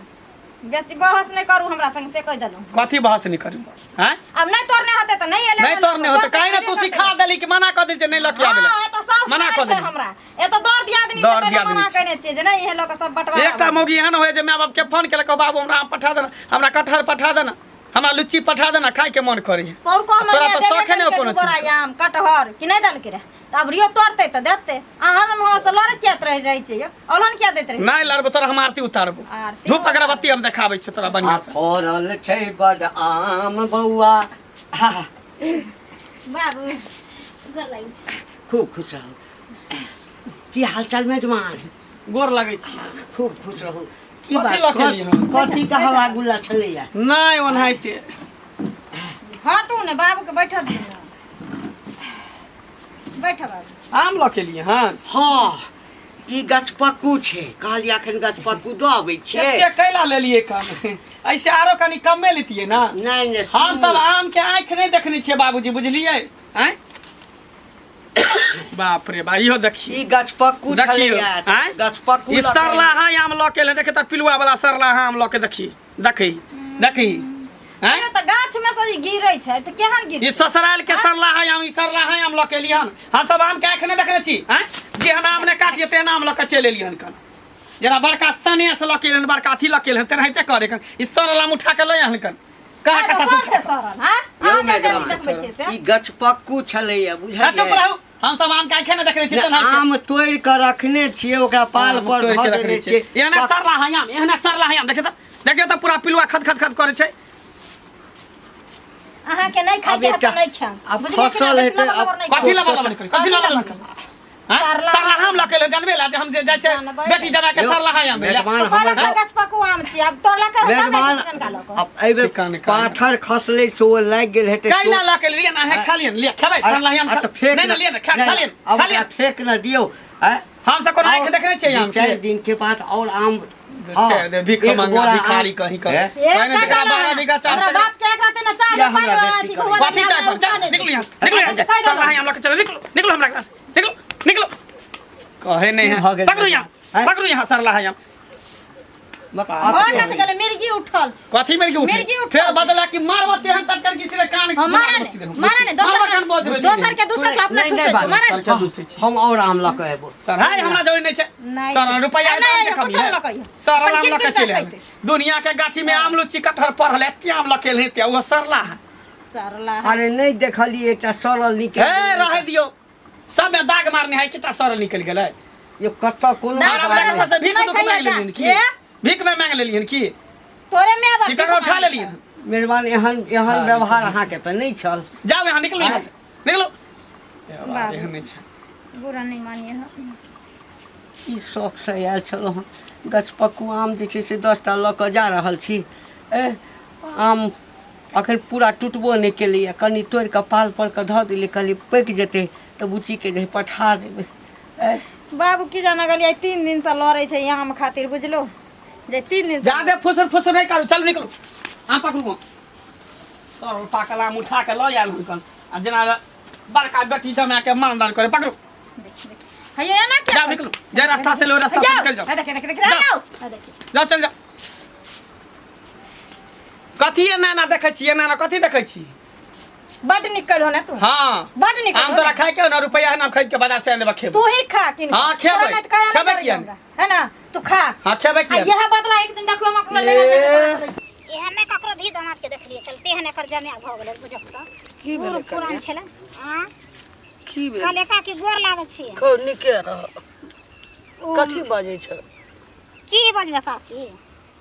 बेसी बहस नहि करू हमरा संग, से कहि देलहुँ। कथी बहस नहि करू? आँय? आब नहि तोड़ने होतै तऽ नहि एलै। नहि तोड़ने होतै काहे ने तू सिखा देली कि मना कऽ देली जे नहि लऽ के आबै हाँ, एतऽ साउस मना करै कऽ छै देली। हमरा। एतऽ दर दियादनी दर छै, पहिले दियादनी मना छै। केने छियै जे नहि इहे लऽ कऽ सब बँटवारा एकटा भऽ मौगी एहन होय जे माय बाप के फोन केलक, बाबू हमरा आम पठा देना, हमरा कटहर पठा देना, हमरा लुच्ची पठा देना, खाय के मन करे है। पौरको हमर तोरा माय तऽ देबे शौखे नहि केलकै कोनो दू बोरा चीज। आम कटहर कि नहि देलकै रहे? तऽ आब रियो तोड़तै तऽ देतै। अहाँ हम हमरा से लड़ै किया रहै रहै छियै यौ? औलहन किया दैत रहै? नहि लड़बो तोरा, हम आरती उतारबो, आरती धूप अगरबत्ती हम देखाबै छियौ तोरा आ बढ़िआँ से। फड़ल छै बड आम बौआ। हा, बाबू गोर लागै छै। खूब खुश रहू। की हालचाल मेजबान? गोर लगै छी। खूब खुश रहू। की कथी बात लऽ के एलियै हन? कथी के हल्ला गुल्ला छलैया? नहि ओनाहिते। हटू ने बाबू के बैठऽ दियौ ने। बैठ बाबू। आम लऽ के एलियै हन? हँ, ई गछपक्कू छै, कहलियै अखन गछपक्कू दऽ अबै छियै। एते कैला लेलियै कम? ऐसे आरो कनि कमे लेतियै ने। नहि नहि, हम सब सुनू। आम के आँखि नहि देखने छियै बाबूजी, बुझलियै? आँय बाप रे बा, इहो देखियौ। ई गछपक्कू देखियौ, छलैया। आँय? गछपक्कू ई लऽ के सरलाहा आम लऽ के एलै, देखियौ तऽ पिलुआ वाला सरलाहा आम लऽ के देखी देखी देखी। आँय? तऽ गाछ में से जे गिरै छै तऽ केहन गिरै? ई ससुराल के सरलाहा आम, ई सरलाहा आम लऽ के एलियै हन। हम सब आम के आँखि नहि देखने छी। आँय, जेहन आम नहि काटियै तेहन आम लऽ के चलि एलियै हन। कन जेना बड़का सनेस लऽ के एलहन, बड़का अथी लऽ के एलहन, तेनाहिते करे कन। ई सरल आम उठा के लऽ आन कन। कहाँ तऽ कथा सब से छै सरल, हाँ? यौ अहाँ जे मेजबान, देखबै छियै से। ई गछपक्कू छलैया, हँ, चुप बुझलियै? रहू। हम सब आम के आँखि नहि देखने छी। ने, तेनाहिते आम तोड़ि कऽ रखने छियै, ओकरा पाल आम पर तोड़ि धऽ के रखने देने छियै। छियै। एहने सरलाहा आम, एहने सरलाहा आम, देखियौ तऽ, देखियौ तऽ पूरा पिलुआ खद खद खद करै छै। अहाँके नहि खाइ आब के हैत एकटा तऽ नहि खायब। आब बुझलियै कि फसल नहि? हेतै, बेसी आब लबड़ नहि कथी खायब। लबड़ लबड़ करी? कथी लबड़ लबड़ करी? हाँ? सरलाहा सरलाहा आम लऽ के एलै, जानबे ला जे हम जे जाइ छै जानबै। बेटी जमाय के यौ, सरलाहा आम भेलै। मेजबान तऽ हमर कहलक तऽ गछपक्कू आम छी, आब तोड़ला के होतै ने मेजबान चिकन का लऽ कऽ। आब एहिबेर चिकन का। पाथर खसलै से ओ लागि गेल हेतै। कैला लऽ के एलियै ने, अहाँ खा लिअ ने, लिअ, खेबै अरे, सरलाहा आम आ खा तऽ फेक नहि, नहि, लिअ ने, खा नहि, खा लिअ ने, आब खा लिअ। ओकरा फेक ने दियौ। आँय? हम सब कोनो आँखि देखने छियै दू आम के? चारि दिन के बाद और आम दू चारि दिन भीख एक मंगा बोरा भिखारी आम- कहीं कर। हे? ए, पहिने का जकरा कहलहुँ 12 बीघा चास हमरा तकरा- बाप के एक राति ने चाय किया हमरा पानि बेइज्जती अथी करै हुआ कथी देने, चाय हमरा पर जा, उठा नहि निकलू यहाँ से, निकलू यहाँ से। कहि देलहुँ। सरलाहा आम लऽ के चलो, निकलू निकलू हमरा क्लास, निकलू निकलू। कहे नहीं है भऽ गेल? पकड़ू यहाँ, आँय? पकड़ू यहाँ सरलाहा आम। भऽ कत गेलै, मिर्गी उठल छै। कथी मिर्गी उठे? मिर्गी उठल। फेर बदला कि मारबो तेहन चटकन कि सीधे कान हाँ, मारा ने, मारा ने, मारबो कान बोझ दोसर के दूसर के अपना नहीं, नहीं, ठुसै छै, बाबू, मारा ने। सर के दूसै छी। हम और आम लऽ के एबो। सर हाय हमरा जरूरी नहीं छै। नहीं सर छै। रुपया आ, नहीं, दाम के कुछो कमी है। लऽ के अइहे। सर अपन आम किन लऽ के किन चलि के आबै। खैतै। दुनिया के गाछी में आम लुच्ची कटहर पड़ल एते आम लऽ के एलही ते ओ सरला है। सरला अरे नहीं देखलियै एकटा सड़ल निकलि हे रहै दियौ। सब में दाग मारने है कितना सरल निकल गेलै। यो कतऽ कोनो दाग हमरा दाग देखा नहि। से भीख नहि दुख मांग खाइए लेलियन की? ए? भीख में मांग लेलियन की? तोरे my बाप की ककरो उठा लेलियन? मेहरबान, एहन एहन व्यवहार अहाँके तऽ नहि छल। जाओ यहाँ, निकलो यहाँ से, निकलो। व्यवहार एहन नहि छै। बुरा नहीं मानिए हम। ई शौकसँ आयल छलहुँ हँ गछपक्कू आम जे छै से 10टा लऽ कऽ जा रहल छी। ए आम अखन पूरा टुटबो नहि केलैए, कनि तोड़ि कऽ पाल पर कऽ धऽ देलियै, कहलियै पाकि जेतै तऽ बुच्चीके जे पठा देबै। ए बाबू की जाना गेलियै 3 दिन से लड़ै छै आम खातिर, बुझलो जे 3 दिन से जादे फुसर फुसर नहीं करू, चल निकलू। आम पकड़ू, सर पाकल आम उठा के लऽ आयल हुनकर आ जेना बड़का बेटी जमा के मानदान करे। पकड़ू। देखी देखी हैया एना क्या जाओ निकलू, जे रास्ता से लो रास्ता से निकल जाओ। देखे देखे देखे जाओ। जाओ देखी। जाओ चल जाओ। कथी एना एना देखै छी, एना एना कथी देखै छी? बड निकल हो ना तू। हाँ बड निकल आम हो तोरा ना। खाए के ना रुपया है ना, खरीद के बाजार से आन देबा खेबो। तू ही खा किन। हाँ, खेबै। तोरा नहीं तऽ खाया नहीं खेबै करै किया हमरा। है ना तू खा। हाँ खेबै आ किया? यह बदला एक दिन देखो हम अपना लेगा ए। एहन नहि ककरो धी दमाद के देखलियै छल तेहन एकर जमाय भऽ गेलै बुझक तऽ की बूढ़ भेलै पुरान कनिया? छलै। आँ की भेलै? कहलियै काकी गोर लागै छियै। खूब नीके रह। कथी बजै छ? की बजबै काकी,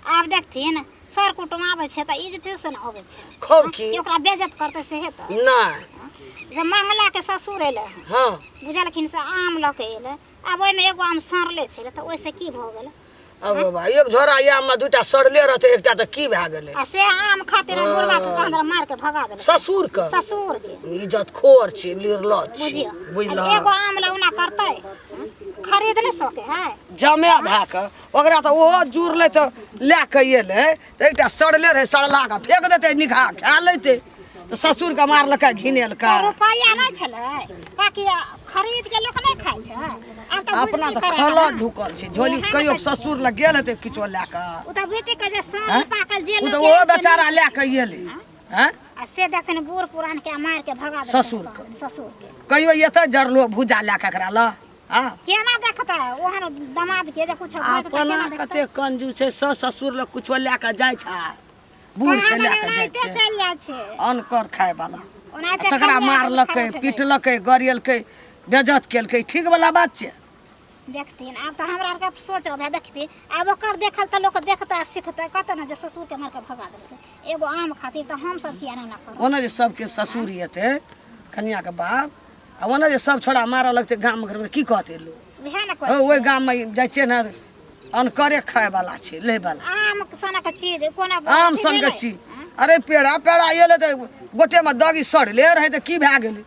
आब देखथिन सर कुटुम आबै छै तऽ इज्जते से ने अबै छै। खूब की? कि ओकरा बेइज्जत करतै सेहे तऽ नहि। जे मंगला के ससुर एलै हन। हाँ। बुझलखिन से आम लऽ के एलै, आब ओहिमे एगो आम सड़ले छलै तऽ ओहिसँ की भऽ गेलै? अब बाबा एक झोरा आम में 2टा सड़ले रहतै, एकटा तऽ की भए गेलै? आ से आम खातिर बुढ़बा के कहने मार के भगा देलकै। ससुर के? ससुर के। इज्जत खोर छै, लिरल छै। बुझियौ। बुझलह? एगो आम लए ओना करतै, खरीद नहि सकै है। जमे भए कऽ ओकरा तऽ ओहो जुड़लै तऽ लए कऽ एलै तऽ एकटा सड़ले रहै, सड़ला कऽ फेक देतै, निघा खा लेतै तऽ ससुर के मारलकै, घिनेलकै। रुपैआ नहि छलै काकी, खरीद के लोक नहि खाइ छै। आब तऽ अपना बुझती तऽ करै खलऽ है। ढुकल छै झोली, ओएह ने कहियो कहै छी। ससुर लग गेल हेतै किछो लए कऽ। ओ तऽ बेटी के जे साँझ हैं? पाकल जे ओ लऽ तऽ गेल ओहो से बेचारा नहि लए कऽ एलै। हैं? आ से देखथिन बूढ़ पुरान के मार के भगा देलकै। ससुर के। ससुर के। कहियो एतऽ जरलो भूजा लए कऽ एकरा लऽ। हाँ? केना देखतै ओहन दमाद के जे कुछो भऽ जेतै, अपना केना देखतै? कते कंजूस छै, सास ससुर लग कुछो लए कऽ जाइ छै, बूढ़ छै लए कऽ जाइ ओनाहिते छै, चलि जाइ छै अनकर खाय वाला। ओनाहिते तकरा खाली हाथ मारलकै, खाइ छै। पिटलकै, गरियलकै, बेज्जत केलकै, ठीक वाला बात छै? देखथिन आब तऽ हमरा आरके सोच अबै देखथिन आब ओकर देखल तऽ लोक देखतै आ सिखतै, कहतै ने जे ससुरके मारि कऽ भगा देलकै एगो आम खातिर, तऽ हमसब किया एना करब? ओना जे सबके ससुर एतै कनियाके बाप, आ ओना जे सब छोड़ा मारऽ लगतै गाम घरमे, की कहतै लोक? वएह ने हौ, कहै ओहि छियै। गाममे जाइ छियै ने, अनकरे खाय वाला छै, लै वाला। आम सनक चीज कोनो आम अथी सनके भेलै? चीज। अरे पेड़ा पेड़ा एलै तऽ गोटेमे दगी सड़ले रहै तऽ की भए गेलै?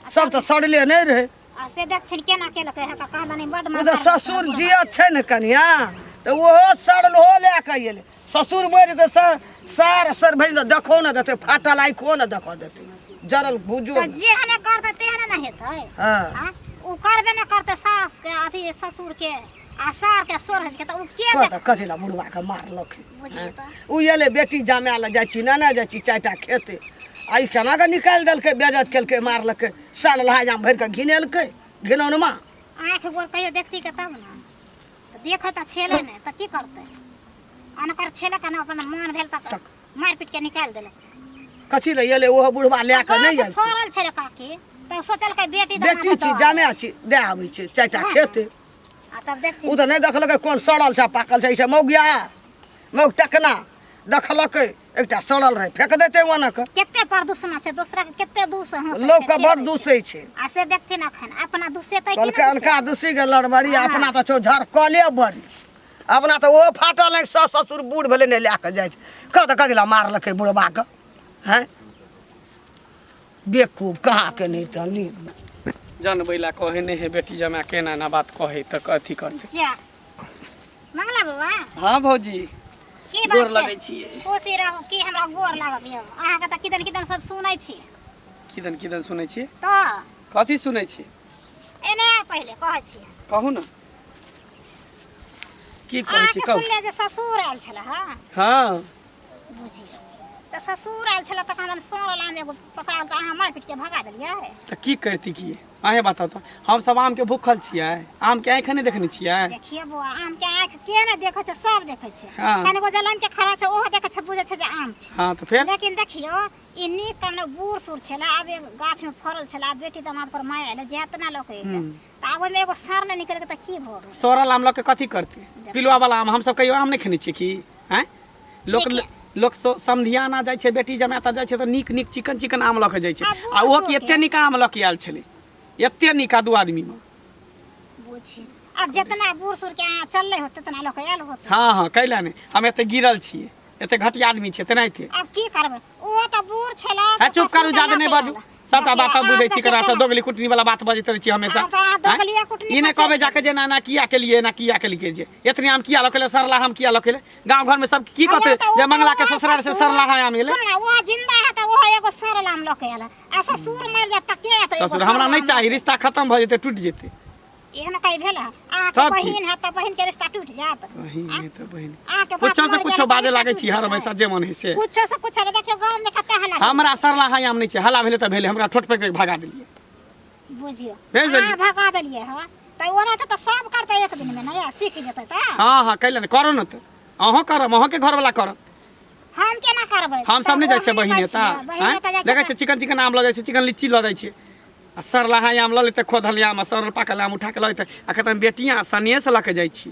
सब तऽ सड़ले नहि रहै। आ से देखथिन केना केलकै हे, कहाँ दनी बड ओ मार तऽ ससुर जियत छै ने कनिया, तऽ ओहो सड़लहो लए कऽ एलै। ससुर मरि जेतै, सार सर भरि तऽ देखो ने देतै, फाटल आँखिओ ने देखऽ देतै, जरल भुजो तऽ ने। जेहने करतै तेहने ने हेतै। हाँ। आँ? ओ करबे ने करतै सास के अथी ससुर के आ सार के सोरज के तऽ ओ के कहत कथी लए बुढ़वा के मारलक? बुझियौ तऽ। ओ एलै बेटी जमाए लए जाइ छी, नेने जाइ छी 4टा खेतै, आ ई केना कऽ निकालि देलकै, बेजत केलकै, मारलकै, साल लहाजाम भरि कऽ घिनेलकै घिनौनमा। आँखि गोर कहियो देखती के तब ने, तऽ देखै तऽ छेलै नहि तऽ की करतै? अनकर छेलक ने, अपन मन भेल तऽ मारि पीट के निकालि देलक। कथी लए एलै ओहो बुढ़वा लए कऽ नहि गाछ आयल? फड़ल छलै काकी, तऽ सोचलकै बेटी दमाद बेटी छी दऽ जमाए छी, दए आबै छै 4टा खेतै। आ तब देखथिन ओ तऽ नहि देखलकै कोन सड़ल छै पाकल छै। ई छै मौगिया मौग टकना देखलकै एकटा सड़ल रहै, फेक देतै ओना कऽ। कते प्रदूषण छै दोसरा के, कते दूष हंसै लोक छै, के बड़ फेकै छै। दूसै छै। आ से देखथिन अखन अपना दूसेतै कि कहलकै नहि? अनका दूसी के लड़बड़ी, अपना तऽ छौ झरकले बड़ी। अपना तऽ ओहो फाटल नहि, सास ससुर बूढ़ भेलै नहि लए कऽ जाइ छै। कह तऽ कथी लए मारलकै बुढ़बाके? हैं बेकूफ कहाँ के नहि तऽ नी जनबै ला कहे नहि है बेटी जमा केना एना बात कहे तऽ कथी करतै? जा मंगला बाबा। हाँ भौजी। की बात गोर छै? लगै छियै। खुशी रहू। की हमरा गोर लागब यौ? अहाँके तऽ किदन किदन सब सुनै छी। किदन किदन सुनै छियै? तऽ कथी सुनै छियै? एने पहिले कहै छी। कहू ने की कहै छी? अहाँके कहू। सुनलियै जे ससुर आयल छलै हँ? हाँ। बुझियौ तऽ ससुर आयल छलै तखन सड़ल आम एगो पकड़ायल तऽ अहाँ मारि पीट के भगा देलियै। तऽ की करती की अहें बताउ तऽ हमसब आमके भूखल छियै आमके आँखि नहि देखने छियै। देखिए बौआ आम के आँखि के नहि देखै छै सब देखै छै। हाँ। कनिगो जलम के खड़ा छै ओहो देखै छै बुझै छै जे आम छै। हाँ तऽ फेर लेकिन देखियो ई नीक काम नहि बूढ़ सूढ़ छलै आब एगो गाछ में फड़ल छलै आब बेटी दमाद पर माय एलै जेतना लऽ के एलै तऽ आब ओहिमे एगो सड़ल निकलि गेल तऽ की भऽ गेल। सड़ल आम लऽ के कथी करतै पिलुआ वाला आम हमसब कहियो आम नहि खेने छियै की आँय। लोक लोक समधियाना जाइ छै बेटी जमाय तऽ जाइ छै तऽ नीक नीक चिकन चिकन आम लऽ के जाइ छै आ ओहो की एते नीक आम लऽ के आयल छलै एते नीक आ दू आदमीमे बुझी आब जितना बूढ़ सूढ़ के अहाँ चलले होते तेतना लऽ के आयल होते। हाँ हाँ कैला नहि हम एते गिरल छियै एते घटिया आदमी छियै तेनाहिते। आब की करबै ओ तऽ बूढ़ छलै है चुप करू ज्यादा नहि बाजू सबटा बात हम बुझै छी ककरा से दोगली कुटनी वाला बात बजैत रहै छी हमेशा। आब तऽ अहाँ दोगलिया कुटनी ई नहि कहबै जाके जे ना ना किया केलियै ना किया केलियै जे एतने आम किया लऽ के एलै सरला आम किया लऽ के एलै गाँव घर में सब की कहते जे मंगला के ससुराल से सरला आम एलै। सुन ना ओ जिंदा है तऽ ओहो एगो सरल आम लऽ के आयल आ ससुर मरि जायत तऽ के एतै एगो ससुर हमरा सरल नहि आम चाही लऽ के? रिश्ता खत्म भऽ जेतै टूटि जेतै। एहन कहीं भेल है अहाँके तब की? बहिन है तऽ बहिन के रिश्ता टूटि जायत। बहिन है तऽ बहिन अहाँके बाप कुछो से मरि कुछो गेल तऽ बाजे रिश्ता लागै टूटि छी हर जेतै। हमेशा जे मन है से। कुछो से कुछो रे देखियौ गाँव में कते हल्ला हमरा सरला आम नहि छै हल्ला भेलै तऽ भेलै हमरा ठोट पकड़ि के भगा देलियै। बुझियौ भेज देलियै। अहाँ भगा देलियै हँ तऽ ओना तऽ सब करतै एक दिन में ने सीख जेतै तऽ। हाँ हाँ कैला नहि करू ने तऽ अहूँ करब अहूँके घरवला करत। हम केना करबै हम सब नहि जाइ छियै तऽ बहिन ओ एतऽ बहिन एतऽ जाइ देखै छियै छियै चिकन चिकन आम लऽ जाइ छै चिकन लीची लऽ जाइ छै आ सरलाहा आम लऽ लेतै खोधल आम आ सड़ल पाकल आम उठा के लऽ जेतै आ कहतै बेटियाँ सनेस लऽ के जाइ छी।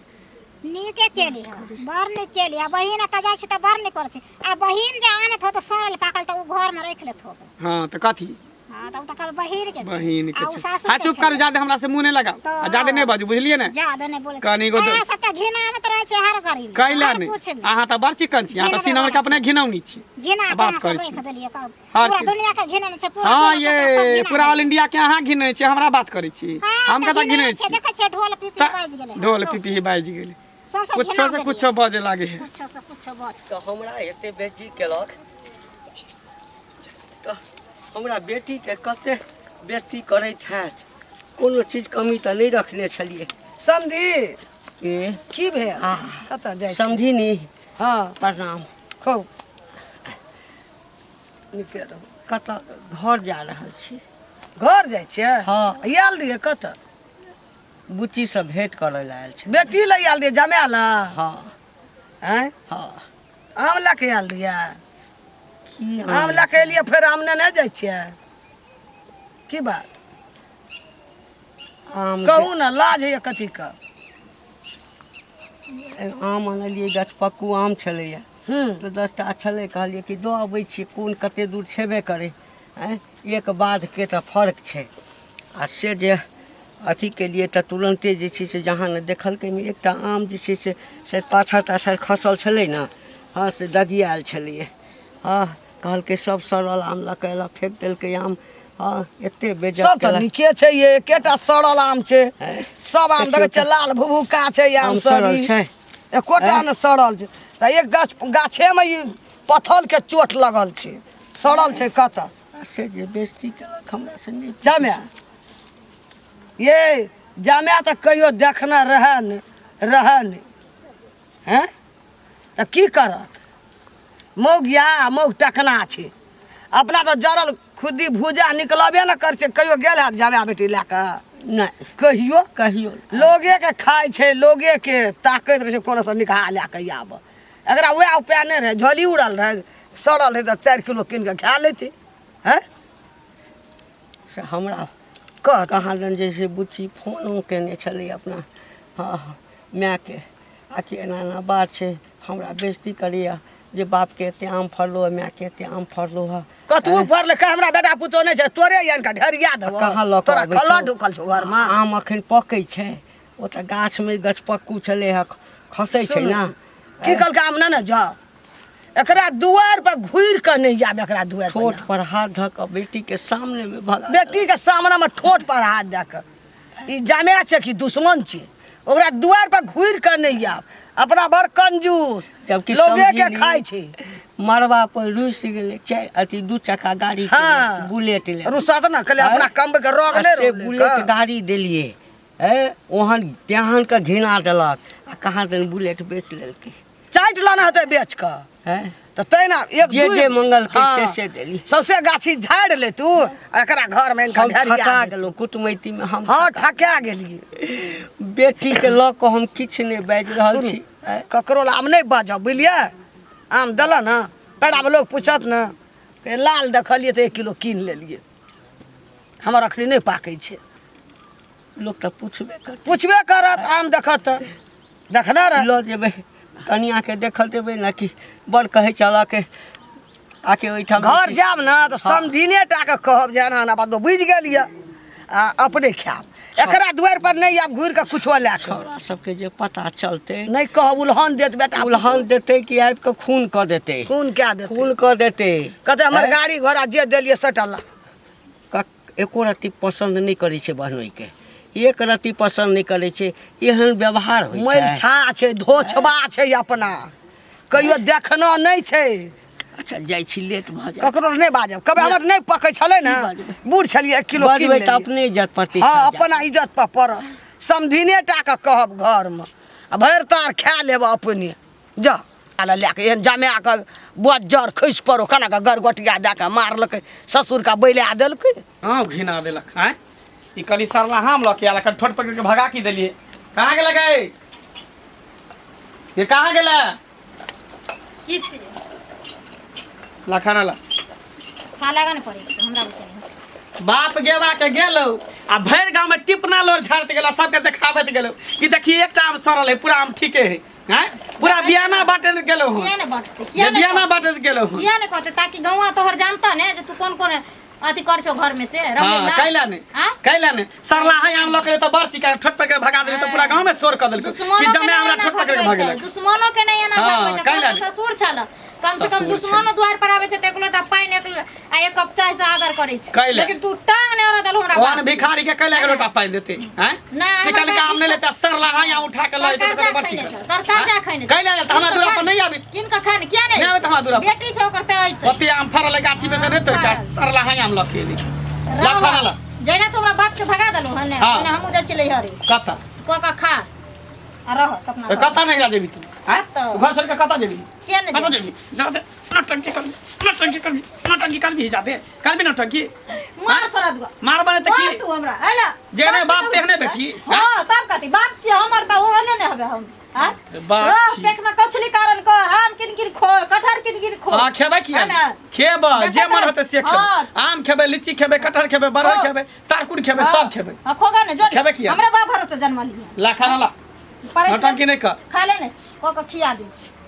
नीके केली हँ बड़ नीक केली आ बहिन एतऽ जाइ छै तऽ बड़ नीक करै छै आ बहिन जे आनत हो तऽ सड़ल पाकल तऽ ओ घरमे राखि लेत होबे। हाँ तऽ कथी हाँ तऽ ओ तऽ कहबै बहिन के छै बहिन के आ ओ छै। सासुर हाँ के चुप छै। करू ज्यादा हमरा से मुँह नहि लगाउ तऽ आ ज्यादा नहि बाजू बुझलियै ने। ज्यादा नहि बोलै कनी गो अहाँ सब तऽ घिना आबैत रहै छै हर घड़ी में, कैला हर नहि कुछ में। अहाँ तऽ बड़ चिकन छी अहाँ तऽ घिनबै सिनमर के वाला अपने घिनौनी छी। घिना के बात अहाँ सब करै छी। राखि देलियै कहब। हर पूरा चीज। दुनिया के घिनने छै पूरा हाँ टोला के सब ये घिना पूरा ऑल देलियै। इंडिया के अहाँ घिनै छी हमरा बात करै छी हाँ, हम तऽ कतऽ घिना घिनै छै, छी। देखै छियै ढोल पिपही तऽ बाजि गेलै हँ, ढोल सौंसे। पिपही बाजि गेलै सौंसे कुछो घिना से देलियै। कुछो बजे लागे है। कुछो से कुछो बज। तऽ हमरा एते बेइज्जती केलक तऽ हमरा बेटीके कते बेइज्जती करैत हैत कोनो चीज कमी तऽ नहि रखने छलियै। समधी ए की भेल कतऽ जाइ छी? समधिनी हाँ प्रणाम। खूब नीके रहू। कतऽ घर जा रहल छी? घर जाइ छियै? हाँ। आयल रहियै कतऽ? बुच्ची से भेंट करै लए आयल छी। बेटी लए आयल रहियै जमाय लए? हाँ। आँय? हाँ। आम लए के आयल रहियै? की आम लए के एलियै फेर आम नेने जाइ छियै? की बात आम कहू ने लाज होइए कथी के? आम अनलियै गछपक्कू आम छलैया तऽ 10टा छलै कहलियै कि दऽ अबै छियै कोन कते दूर छेबे करै आँय एक बाधके तऽ फर्क छै आ से जे अथी केलियै तऽ तुरन्ते जे छै से जहाँ ने देखलकै एकटा आम जे छै से पाथर ताथर खसल छलै ने हँ से दगियायल छलैए। हँ कहलकै सब सड़ल आम लऽ कऽ एलक फेक देलकै आम। हँ एते बेइज्जत सब तऽ केलक। नीके छै ये एकेटा सड़ल आम छै सब आम देखियौ देखै छियै तऽ। लाल भुभुका छै आम आम सब सड़ल ई। छै। एकोटा आँय? ने सड़ल छै तऽ एक गाछ गाछेमे ई पथल के चोट लगल छै सड़ल छै कतऽ। आ से जे बेइज्जती केलक हमरा से नहि जमाए ये जमाए तऽ कहियो देखने रहए नहि रहए नहि हैं तऽ की करत मौगिया मौग टकना छै अपना तऽ जरल खुद्दी भूजा निकलबे ने करै छै कहियो गेल हैत जमाए बेटी लए कऽ? नहि कहियो कहियो लोगे के खाइ छै लोगे के ताकैत रहै छै कोनो से निकाह लए कऽ आब। एकरा वएह उपाय नहि रहै झोली उड़ल रहै सड़ल रहै तऽ 4 किलो कीन कऽ खा लेतै। हैं से हमरा कह कहाँ दन जे से बुच्ची फोनो केने छलै अपना हाँ मायके आ कि एना एना बात छै हमरा बेइज्जती करैया जे बापके एते आम फड़लो हँ मायके एते आम फड़लो हँ। कतबो फड़लै कह हमरा बेटा पुतोह नहि छै तोरे आनि कऽ ढेरिया देबौ। कहाँ लऽ कऽ तोरा अबै खलऽ छौ? ढुकल छौ घरमे? आम अखन पकै छै ओ तऽ गाछमे गछपक्कू छलै हँ खसै छै सुनू, ने। की कहलकै आम ने जाउ एकरा दुआरि पर घुरि कऽ नहि जायब एकरा दुआरि पर ठोठ पर हाथ धऽ कऽ बेटीके सामनेमे भगा बेटीके सामनेमे ठोठ पर हाथ दऽ कऽ ई जमाए छै कि दुश्मन छै ओकरा दुआरि पर घुरि कऽ नहि जायब अपना बड़ कंजूस जबकि लोगे के समझी खाइ छै। मरबा पर रुसि गेलै चारि अथी 2 चक्का गाड़ी के हाँ। बुलेट ले रुसत ने कहलियै अपना कमबै के रोग आ नहि से रोले बुलेट कऽ। गाड़ी देलियै ओहन तेहन के घिना देलक आ कहाँ दन बुलेट बेच लेलकै। चाटि लेने हेतै बेच कऽ। हैं? तऽ तहिना एक जे दुइ- जे मंगलकै हाँ। से से देली। सौंसे गाछी झाड़ि ले तू आ एकरा घर मे हम ठका गेलहुँ कुटमैती मे हम। हाँ, ठका गेलियै। बेटी के लऽ कऽ हम किछु नहि बाजि रहल छी। ककरो लए आब नहि बाजब, बुझलियै? आम देलऽ ने, पेड़ामे लोक पूछत ने, कहियै, लाल देखलियै तऽ 1 किलो कीन लेलियै, हमर अखनी नहि पाकै छै। लोक तऽ पूछबे करत। पूछबे करत, आम देखत तऽ देखने रह। लऽ जेबै कनियाके, देखल देबै ने कि बड़ कहै चलऽ के आके ओहिठाम घर जायब ने तऽ समधिने टा के कहब जे एना एना बात बुझि गेलियै आ अपने खायब। एकरा दुआरि पर नहि आयब घुरि कऽ कुछो लए कऽ। छौड़ा सबके जे पता चलतै। नहि कहब, उलहन देत बेटा। उलहन देतै कि आबि कऽ खून कऽ देतै। खून कए देतै। खून कऽ देतै। कहतै हमर गाड़ी घोड़ा जे देलियै सभटा ला। एको रत्ती पसन्द नहि करै छै बहनोइके, एक रत्ती पसन्द नहि करै छै। एहन व्यवहार होइ छै? मैलछा छै, धोछबा छै, अपना कहियो देखना नहि छै। अच्छा, जाइ छी, लेट भऽ जायत। ककरो नहि बाजब। कभी हमर नहि पकै छलै ने, बूढ़ छलियै, 1 किलो कीन बजबै तऽ लेलियै। अपने इज्जत प्रतिष्ठा हँ, जायत। अपना इज्जत पर पड़त। समधिने टा के कहब घरमे आ भरि तार खा लेब अपने। जा आला लए कऽ एहन जमा कऽ बज्जर खसि पड़ो, केना कऽ गरगोटिया दए कऽ मारलकै, ससुरका बैला देलकै। हाँ, घिना देलक। आँय, ई कनि सरला हम लऽ के आयल, एखन ठोट पकड़ि के भगा की देलियै। कहाँ गेलै गै ये? कहाँ गेलै? की छी? ला खाना ला। खा लगा ने पड़ै छै हमरा बुते नहि। बाप गेवा के गेलो आ भरि गाँव में टिपना लोर झाड़ते गेलो, सबके देखाबैत गेलो कि देखिए एकटा आम सड़ल है, पूरा आम ठीके है। हैं, पूरा बियाना बाटे गेलो हूँ। किया ने बांटते? जे किया ने बियाना बाटे गेलो हूँ। किया ने कहते? ताकि गौवा तोहर जानता ने जे तू कोन कोन अथी कर छौ घर में से हाँ, रमलीला। कैला ने? हाँ? कैला ने? सरला है आम लऽ के तऽ बड़ चिकन, ठोट पकड़ के भगा देली तऽ पूरा गाँव में शोर कऽ देलकै दुश्मनो कि के जमे नहीं हमरा एना ठोट पकड़ के भगबै छै, भगेलक। दुश्मनो के नहीं एना हाँ, भगबै छै। कैला अपन ने? ससुर छल, कम से कम ससुर दुश्मनो द्वार पर आबै छै तऽ एक लोटा पानि एक आ एक कप चाय से आदर करै छै। कैला? लेकिन तू टांग नहि ओरा देलहो हमरा ओहन बाप के। भिखारी के कैला के लोटा पानि देते हैं? नहि, चिकन हमरा के आम नहि लेते, सरला है यहाँ उठा के लए तर जेतै कर्जा बड़ खैने चिकन। छौ, तर कर्जा खैने छौ। कैला तऽ हमरा दूरा पर नहि आबी। किन कऽ खाने किया नहि आबै तऽ हमरा दूरा पर। बेटी छौ ओकर तऽ अइतै। ओते आम फड़ल है गाछी में से नहि तोड़ के सरला है आम लऽ के एली। ला खाना ला। जहिना तू हमरा बाप के भगा देलहो हन ने, हाँ। ओहिना हमहूँ जाइ छियै लैहरे। कतऽ? कऽ कऽ खा आ रह अपना तऽ घर। कतऽ नहि जेबी तू? आँय? तऽ। घर छोड़ि कऽ कतऽ जेबी? किया नहि कतऽ जेबी? जेबी? जा दे, नौटंकी करबी, नौटंकी करबी, नौटंकी करबी, जा दे, करबी नौटंकी। मार साला दुआ। मारबा नहि तऽ मार की? तू हमरा, है ना? जेहने बाप तब तेहने बेटी। हाँ, तब कथी? बाप छियै हमर तऽ ओहने ने हबे हम। हाँ? बाप रह, छी। पेट में कछली कारण कर, आम किन किन खो, कटहर किन किन खो। हाँ, खेबै किया है ना? खेबै, जे देखै मन तऽ- होतै से खेबै। हाँ। आम खेबै, लीची खेबै, कटहर खेबै, बरहर हाँ। खेबै, तारकुन खेबै, हाँ। सब खेबै। हाँ, खोगा ने, जो ने। खेबै किया? हमरे बाप भरोसे जन्मलियै। ला खाना ला। पड़ै नौटंकी नहि कर। खा ले ने, कऽ कऽ खिया दी।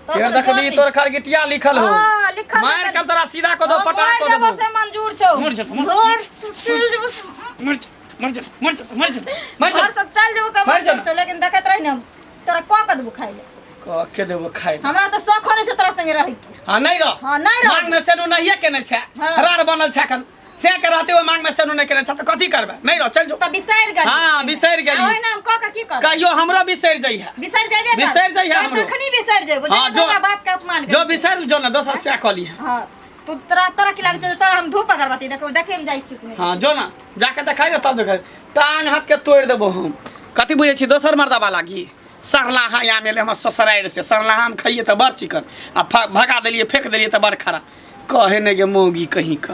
तोर फेर कोनो देखबी जोर तोर नहि। खरगिटिया लिखल हो। हाँ, लिखल मारि हेतै। के हम तोरा सीधा कऽ दो, हाँ, पटा मरि कऽ जेबो देबो। से मंजूर छौ। मरि जेबो, मरि घर से चलि जेबो से- मर जा, मर जा, मर जा, मर जा, मर जा। घर से चलि जेबो से मरि मंजूर जा। छौ, लेकिन देखैत रही ने हम, तोरा कऽ कऽ देबो खाइ ले। कऽ के देबो खाइ ले। हमरा तऽ शौक नहि छौ तोरा संगे रहैके। हाँ, नहि रह। हाँ, नहि रह। मांग में सेनु नहिये केने छै। हाँ। राड़ बनल छै एखन। से के रहते ओहि मांग में सेनु नहि केने छै तऽ कथी करबै? नहि रह, चल जो। तऽ बिसरि गेली। हाँ, बिसरि गेली। आ ओहिना हम कऽ कऽ की करब? कहियो हमरो बिसरि जइहे। बिसरि जेबे कर। बिसरि जइहे तोरा हमरो। तखनी बिसरि जेबो, हाँ, जेना जो- तोरा बाप के अपमान जो करी। बिसरि जो ने, दोसर से कऽ लिहे। हाँ, तू तोरा तोरा की लागै छौ जे तोरा हम धूप अगरबत्ती देखबो, देखै मे जाइ छी कि नहि? हाँ, जो ना, जाके देखाइ ने तब देखाइ। टांग हाथ के तोड़ि देबो हम। कथी बुझै छी दोसर मर्दाबा लागी? सरलाहा आम एलै हमर ससुरारि से, सरलाहा आम खइए तऽ बड़ चिकन आ भगा देलियै, फेक देलियै तऽ बड़ खराब। कहे नहि गे मौगी कहीं का।